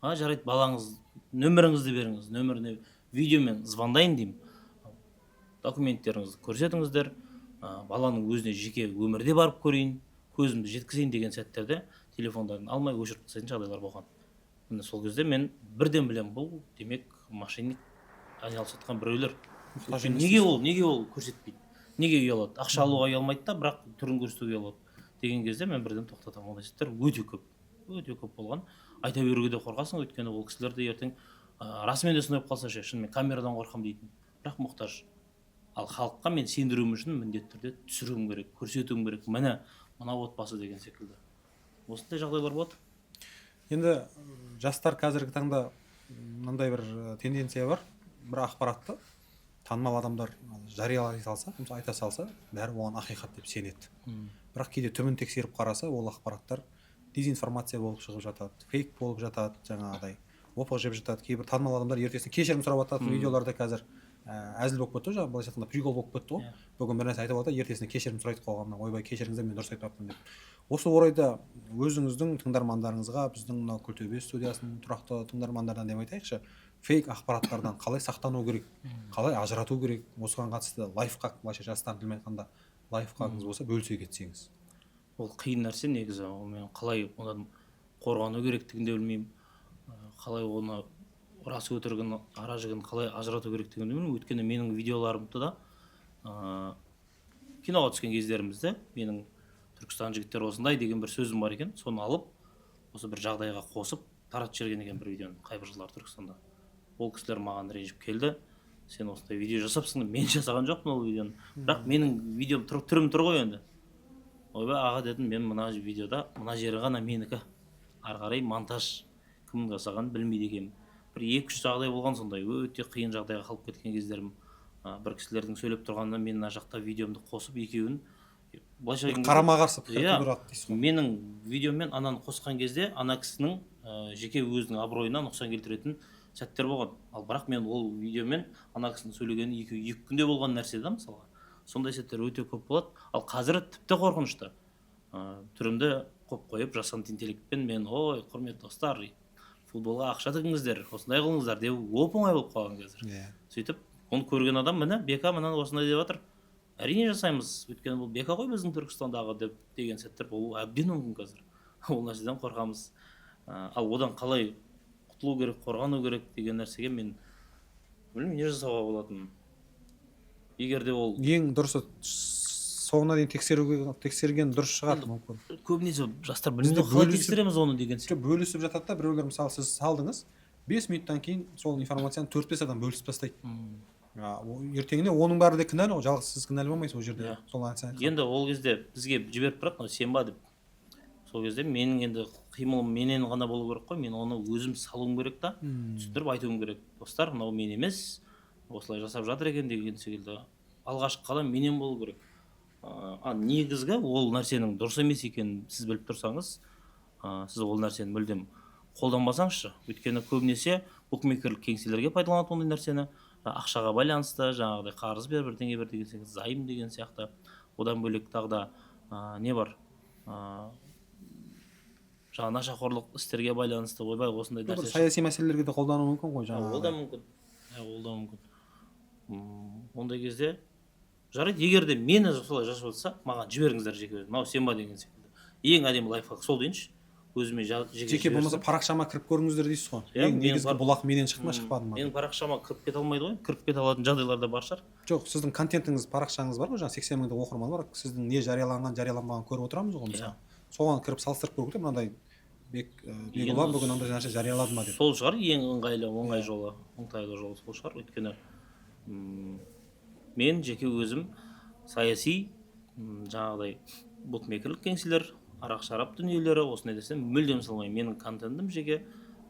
А, жарайды, балаңыз нөміріңізді беріңіз, нөміріне видеомен звондайын деймін, документтеріңізді көрсетіңіздер, баланың өзіне жеке өмірде барып көрейін, көзімді жеткізейін деген сәттерде телефондарын алмай өшіріп тастайтын жағдайлар болған. Міне, сол кезде мен бірден білемін, бұл демек мошенник айналысып жатқан біреулер. Мұқтаж Өйткені емес неге дейсіз. Ол неге ол көрсетпейді, неге ұялады? Ақша алуға ұялмайды да, бірақ түрін көрсетуге ұялады деген кезде мен бірден тоқтатамын. Ондай сәттер өте көп, өте көп болған. Айта беруге де қорқасың, өйткені ол кісілер де ертең, расымен де сондай болып қалса ше, шынымен камерадан қорқамын дейтін, бірақ мұқтаж. Ал халыққа мен сендіруім үшін міндетті түрде түсіруім керек, көрсетуім керек, міне мына отбасы деген секілді. Осындай жағдайлар болады. Енді жастар қазіргі таңда мынандай бір тенденция бар: бір ақпаратты танымал адамдар жариялай салса, мысалы, айта салса, бәрі оған ақиқат деп сенеді. Бірақ кейде түбін тексеріп қараса, ол ақпараттар дезинформация болып шығып жатады, фейк болып жатады, жаңағыдай опық жеп жатады. Кейбір танымал адамдар ертесіне кешірім сұрап жататын видеолар да қазір әзіл болып кетті ғой, жаңағы былайша айтқанда прикол болып кетті ғой. Бүгін бір нәрсе айтып алады да, ертесіне кешірім сұрайды қоғамнан: «Ойбай, кешіріңіздер, мен дұрыс айтпаппын», – деп. Осы орайда өзіңіздің тыңдармандарыңызға, біздің мынау Күлтөбе студиясының тұрақты тыңдармандарынан деп айтайықшы, фейк ақпараттардан қалай сақтану керек, қалай ажырату керек, осыған қатысты лайфхак, былайша жастар тілімен айтқанда лайфхагыңыз болса, бөлісе кетсеңіз. Ол қиын нәрсе негізі. Ол мен қалай одан қорғану керектігін де білмеймін, қалай оны рас өтірігін, ара жігін қалай ажырату керектігін де білмеймін. Өйткені менің видеоларымды да, киноға түскен кездерімізде менің «Түркістан жігіттері осындай» деген бір сөзім бар екен, соны алып, осы бір жағдайға қосып таратып жіберген екен бір видеоны қай бір жылдары Түркістанда. Ол кісілер маған ренжіп келді: «Сен осындай видео жасапсың». Мен жасаған жоқпын ол видеоны, бірақ менің видеом тұр, түрім тұр ғой енді. «Ойбай, аға, – дедім, – мен мына видеода мына жері ғана менікі, ары қарай монтаж, кім жасағанын білмейді екенмін». Бір екі үш жағдай болған сондай, өте қиын жағдайға қалып кеткен кездерім. Бір кісілердің сөйлеп тұрғанына мен мына жақта видеомды қосып, екеуін былайша бір айтқан кезде- қарама қарсы пікір Иә. тудырады дейсіз ғой. Менің видеоммен ананы қосқан кезде ана кісінің жеке өзінің абыройына нұқсан келтіретін сәттер болған. Ал бірақ мен ол видеомен ана кісінің сөйлегені екеуі екі күнде болған нәрсе да, мысалға. Сондай сәттер өте көп болады. Ал қазір тіпті қорқынышты, түрімді қойып қойып, жасанды интеллектпен мен: «Ой, құрметті достар, футболға ақша тігіңіздер, осындай қылыңыздар», – деу оп оңай болып қалған қазір. Сөйтіп оны көрген адам: «Міне, Бека мынаны осындай деп жатыр, әрине жасаймыз, өйткені бұл Бека ғой біздің Түркістандағы», – деп деген сәттер болуы әбден мүмкін қазір. Ол нәрседен қорқамыз. Ал одан қалай құтылу керек, қорғану керек деген нәрсеге мен білмеймін не жасауға болатынын. Егер де ол Ең дұрысы соңына дейін тексеруге, тексерген дұрыс шығар мүмкін. Көбінесе жастар Бізде білмейді ғой, қалай тексереміз оны деген сияқты. Жоқ, бөлісіп жатады да біреулер. Мысалы, сіз салдыңыз, 5 минуттан кейін сол информацияны төрт бес адам бөлісіп тастайды. Ертеңіне оның бәрі де кінәлі ғой, жалғыз сіз кінәлі болмайсыз ол жерде. Сол нәрсені айтқан. Енді ол кезде бізге жіберіп тұрады, мынау сен ба деп. Сол кезде менің енді қимылым менен ғана болу керек қой, мен оны өзім салуым керек та, түсіндіріп айтуым керек: «Достар, мынау мен емес, осылай жасап жатыр екен», – деген секілді. Алғашқы қадам менен болу керек. А негізгі ол нәрсенің дұрыс емес екенін сіз біліп тұрсаңыз, сіз ол нәрсені мүлдем қолданбасаңызшы. Өйткені көбінесе букмекерлік кеңселерге пайдаланады ондай нәрсені, ақшаға байланысты, жаңағыдай қарыз бер, бірдеңе бер деген секілді, займ деген сияқты. Одан бөлек тағы да не бар, жаңағы нашақорлық істерге байланысты, ойбай, осындай Бір нәрсе. саяси мәселелерге де қолдану мүмкін ғой Ол да жаңағыдай. мүмкін. Иә, ол да мүмкін. Ондай кезде жарайды, егер де мені солай жасап жатса, маған жіберіңіздер жеке өзім, мынау сен ба деген секілді. Ең әдемі лайфхак сол дейінші. Өзіме жеке Жеке болмаса жіберсін. Парақшама кіріп көріңіздер дейсіз ғой. Иә, Ең менің негізгі бұлақ менен шықты ма, шықпады ма? Менің парақшама кіріп кете алмайды ғой, кіріп кете алатын жағдайлар да бар шығар. Жоқ, сіздің контентіңіз, парақшаңыз бар ғой, жаңағы 80 мыңдық оқырман бар, сіздің не жарияланған, жарияланбағанын көріп отырамыз ғой. Мысалы, соған кіріп салыстырып көру керек, мынандай Бекұлан бүгін мынандай нәрсе жариялады ма деп. Сол шығар ең ыңғайлы, оңай жолы, оңтайлы жолы сол шығар. Өйткені мен жеке өзім саяси, жаңағыдай букмекерлік кеңселер, арақ шарап дүниелері, осындай нәрсе мүлдем салмаймын. Менің контентім жеке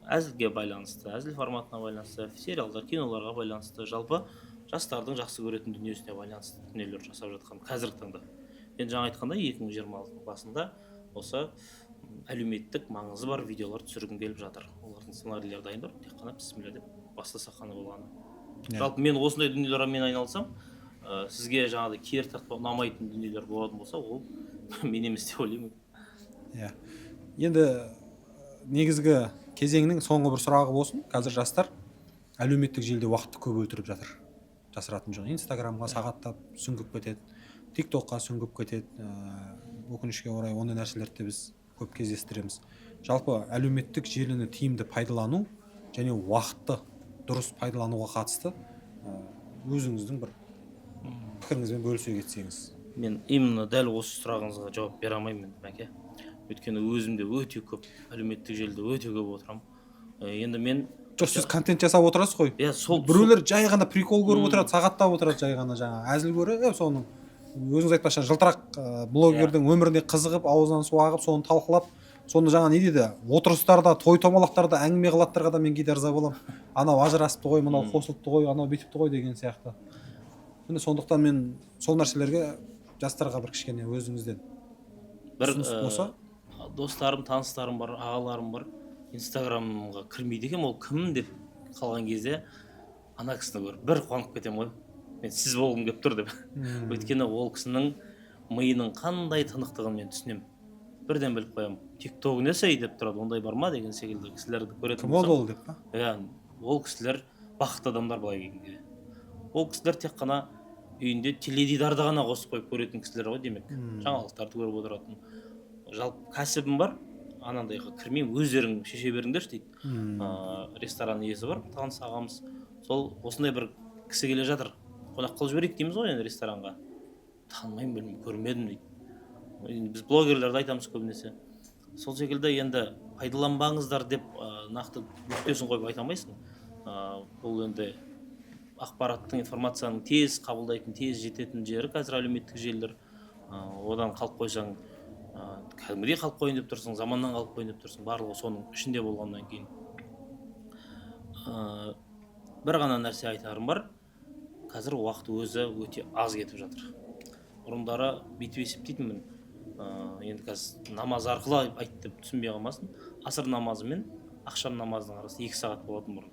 әзілге байланысты, әзіл форматына байланысты, сериалдар, киноларға байланысты, жалпы жастардың жақсы көретін дүниесіне байланысты дүниелер жасап жатқан қазіргі таңда. Енді жаңа айтқандай, 2026-ның басында осы әлеуметтік маңызы бар видеолар түсіргім келіп жатыр. Олардың сценарийлері дайын тұр, тек қана бісміллә деп бастасақ қана болғаны. Жалпы мен осындай дүниелермен айналысамын. Сізге жаңағыдай кері тартпа, ұнамайтын дүниелер болатын болса, ол мен емес деп ойлаймын. Иә, енді негізгі кезеңнің соңғы бір сұрағы болсын. Қазір жастар әлеуметтік желіде уақытты көп өлтіріп жатыр, жасыратын жоқ. Инстаграмға сағаттап сүңгіп кетеді, Тик Токқа сүңгіп кетеді. Өкінішке орай, ондай нәрселерді де біз көп кездестіреміз. Жалпы әлеуметтік желіні тиімді пайдалану және уақытты дұрыс пайдалануға қатысты өзіңіздің бір пікіріңізбен бөлісе кетсеңіз. Мен именно дәл осы сұрағыңызға жауап бере алмаймын, Мәке, өйткені өзім де өте көп әлеуметтік желіде өте көп отырамын. Енді мен Жоқ, сіз контент жасап отырасыз ғой. Иә, сол. Біреулер жай ғана прикол көріп отырады, сағаттап отырады, жай ғана жаңағы әзіл көріп, соның, өзіңіз айтпақшы, жылтырақ блогердің өміріне қызығып, аузынан су ағып, соны талқылап, соны жаңа не дейді, отырыстарда, той томалақтарда әңгіме қылатындарға да мен кейде ырза боламын: анау ажырасыпты ғой, мынау қосылыпты ғой, анау бүйтіпті ғой деген сияқты. Міне, сондықтан мен сол нәрселерге, жастарға бір кішкене өзіңізден бір ұсыныс болса. Достарым, таныстарым бар, ағаларым бар, Инстаграмға кірмейді екен, ол кім деп қалған кезде, ана кісіні көріп бір қуанып кетемін ғой мен, сіз болғым келіп тұр деп. Өйткені ол кісінің миының қандай тынықтығын мен түсінемін, бірден біліп қоямын. Тик Ток несі деп тұрады, ондай бар ма деген секілді кісілерді көретін Кім ол болсам, ол деп па? Иә, ол кісілер бақытты адамдар. Былай келгенде, ол кісілер тек қана үйінде теледидарды ғана қосып қойып көретін кісілер ғой, демек. Жаңалықтарды көріп отыратын. Жалпы кәсібім бар, анандайға кірмеймін, өздерің шеше беріңдерші дейді. Ресторан иесі бар таныс ағамыз, сол осындай бір кісі келе жатыр, қонақ қылып жіберейік дейміз ғой енді ресторанға. Танымаймын, білмеймін, көрмедім дейді. Енді біз блогерлерді айтамыз көбінесе сол секілді. Енді пайдаланбаңыздар деп нақты нүктесін қойып айта алмайсың. Бұл енді ақпараттың, информацияның тез қабылдайтын, тез жететін жері қазір әлеуметтік желілер. Одан қалып қойсаң, кәдімгідей қалып қояйын деп тұрсың, заманнан қалып қояйын деп тұрсың, барлығы соның ішінде болғаннан кейін. Бір ғана нәрсе айтарым бар: қазір уақыт өзі өте аз кетіп жатыр. Бұрындары бүйтіп есептейтінмін, енді қазір намаз арқылы айт деп түсінбей қалмасын, аср намазы мен ақшам намазының арасы 2 сағат болатын бұрын.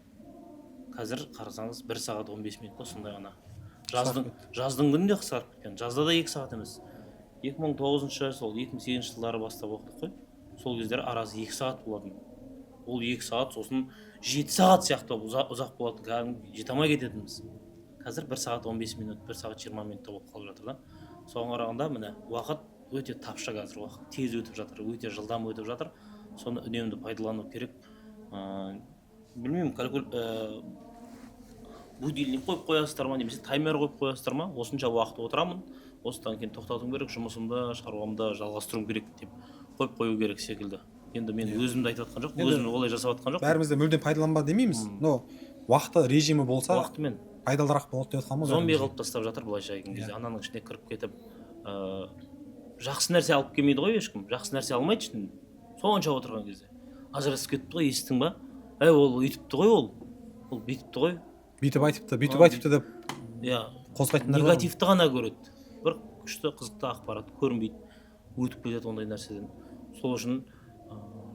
Қазір қарасаңыз, 1 сағат 15 минут па, сондай ғана. Жаздың күнінде қысқарып кеткен, жазда да 2 сағат емес. 2009-шы, сол 2008 жылдары бастап оқыдық қой, сол кездері арасы 2 сағат болатын. Ол 2 сағат сосын 7 сағат сияқты ұзақ болатын, кәдімгі жете алмай кететінбіз. Қазір 1 сағат 15 минут, 1 сағат 20 минутта болып қалып жатыр да. Соған қарағанда, міне, уақыт өте тапшы қазір, уақыт тез өтіп жатыр, өте жылдам өтіп жатыр. Соны үнемді пайдалану керек. Білмеймін, будильник қойып қоясыздар ма немесе таймер қойып қоясыздар ма, осынша уақыт отырамын, осыдан кейін тоқтатуым керек, жұмысымды, шаруамды жалғастыруым керек деп қойып қою керек секілді. Енді мен өзімді айтып жатқан жоқпын, Енді өзім олай жасап жатқан жоқпын. Бәріміз де мүлдем пайдаланба демейміз, но уақыты, режимі болса, Уақытымен. пайдалырақ болады деп жатқан ғой Зомби бәрімізге. қылып тастап жатыр былайша айтқан кезде. Ананың ішіне кіріп кетіп, жақсы нәрсе алып келмейді ғой ешкім, жақсы нәрсе алмайды ішінен. Сонша отырған кезде ажырасып кетті ғой, естің ба, әй, ол өйтіпті ғой, ол бүйтіпті ғой. Бүйтіп айтыпты, бүйтіп айтыпты деп қозғайтындар бар ғой. Негативті ғана көреді, бір күшті, қызықты ақпарат көрінбейді, өтіп кетеді ондай нәрседен. Сол үшін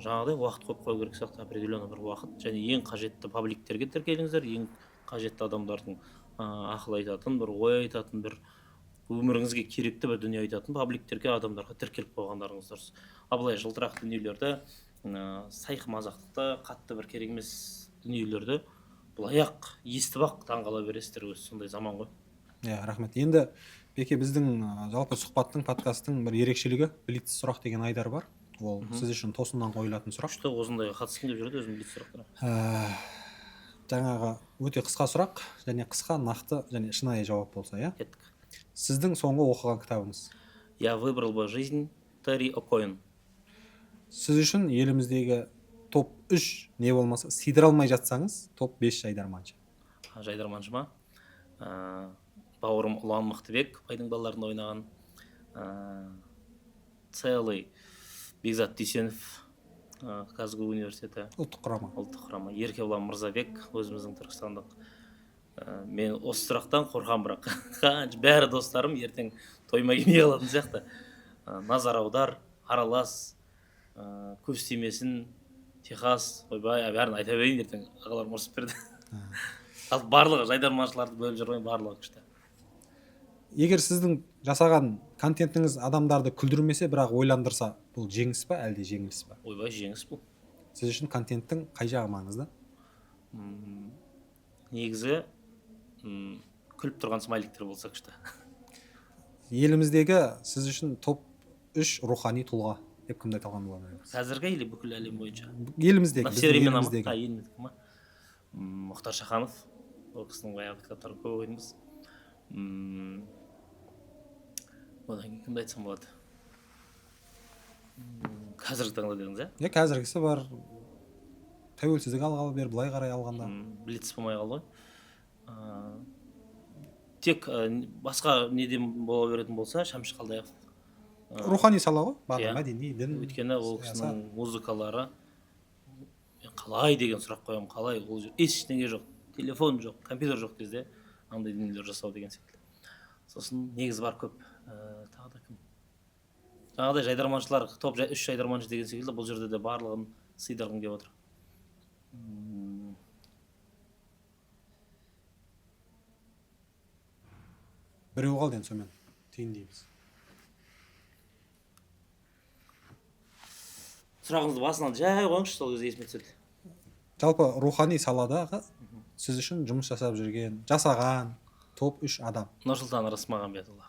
жаңағыдай уақыт қойып қою керек сияқты, определенный бір уақыт. Және ең қажетті пабликтерге тіркеліңіздер, ең қажетті адамдардың ақыл айтатын, бір ой айтатын, бір өміріңізге керекті бір дүние айтатын пабликтерге, адамдарға тіркеліп қойғандарыңыз дұрыс. Ал былай жылтырақ дүниелерді, сайқымазақтықты, қатты бір керек емес дүниелерді былай ақ естіп ақ таңқала бересіздер, өзі сондай заман ғой. Иә, рахмет. Енді, Беке, біздің жалпы сұхбаттың, подкасттың бір ерекшелігі блиц сұрақ деген айдар бар. Ол сіз үшін тосыннан қойылатын сұрақ. Күшті, осындайға қатысқым келіп жүреді өзім, блиц сұрақтарға. Жаңағы өте қысқа сұрақ және қысқа, нақты және шынайы жауап болса, иә? Кеттік. Сіздің соңғы оқыған кітабыңыз? Я выбрал бы жизнь, Терри О'Коин. Сіз үшін еліміздегі топ 3, не болмаса сыйдыра алмай жатсаңыз, топ 5 жайдарманшы. Жайдарманшы ма? Бауырым Ұлан Мықтыбек, Байдың балаларында ойнаған. Целый Бекзат Дүйсенов, КазГУ университеті. Ұлттық құрама. Ұлттық құрама. Еркебұлан Мырзабек, өзіміздің түркістандық. Мен осы сұрақтан қорқамын бірақ. Қанша бәрі достарым ертең тойыма келмей қалатын сияқты. Назар аудар, аралас, көз тимесін, Техас, ойбай, бәрін айта берейін, ертең ағаларым ұрысып берді. Ал барлығы жайдарманшыларды бөліп жүрмей, барлығы күшті. Егер сіздің жасаған контентіңіз адамдарды күлдірмесе, бірақ ойландырса, бұл жеңіс па, әлде жеңіліс па? Ойбай, жеңіс бұл. Сіз үшін контенттің қай жағы маңызды? Негізі, күліп тұрған смайликтер болса күшті. Еліміздегі сіз үшін топ 3 рухани тұлға деп кімді айта алған болар едіңіз? Қазіргі или бүкіл әлем бойынша? Еліміздегі, На біздің все времена ма? еліміздегі. А, еліміздегі ма? Мұхтар Шаханов, ол кісінің баяғы кітаптарын көп оқитынбыз. Одан кейін кімді айтсам болады? Қазіргі таңда дедіңіз, ә? Иә, қазіргісі бар. Тәуелсіздік алғалы бері былай қарай алғанда. Блиц болмай қалды ғой. Тек, басқа неден бола беретін болса, Шәмші Қалдаяқов. Рухани сала ғой, барлығы Иә. мәдени, дін, Өйткені ол саясат. кісінің музыкалары, мен қалай деген сұрақ қоямын, қалай ол жер ештеңе жоқ, телефон жоқ, компьютер жоқ кезде андай дүниелер жасау деген секілді. Сосын негізі бар көп. Тағы да кім? Жаңағыдай жайдарманшылар, топ 3 жайдарманшы деген секілді, бұл жерде де барлығын сыйдырғым келіп отыр. Біреу қалды енді, сонымен түйіндейміз. Сұрағыңызды басынан жай қойыңызшы, сол кезде есіме түседі. Жалпы рухани саладағы сіз үшін жұмыс жасап жүрген, жасаған топ 3 адам. Нұрсұлтан Рысмағамбетұлы.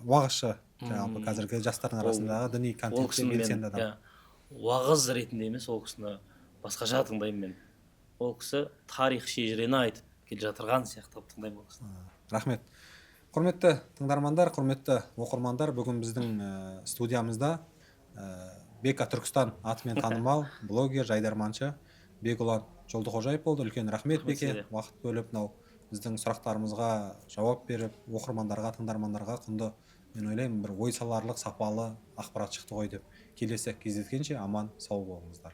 Уағызшы, жалпы қазіргі жастардың арасындағы діни Ол контентте кісіні мен, белсенді адам. иә, уағыз ретінде емес, ол кісіні басқаша тыңдаймын мен. Ол кісі тарих шежірені айтып келе жатырған сияқты қылып тыңдаймын ол кісіні. Рахмет. Құрметті тыңдармандар, құрметті оқырмандар, бүгін біздің студиямызда Бека Түркістан атымен танымал блогер, жайдарманшы Бекұлан Жолдықожаев болды. Үлкен рахмет, Рахмет Беке, сізге. уақыт бөліп, мынау біздің сұрақтарымызға жауап беріп, оқырмандарға, тыңдармандарға құнды, мен ойлаймын, бір ой саларлық сапалы ақпарат шықты ғой деп. Келесі кездескенше аман сау болыңыздар.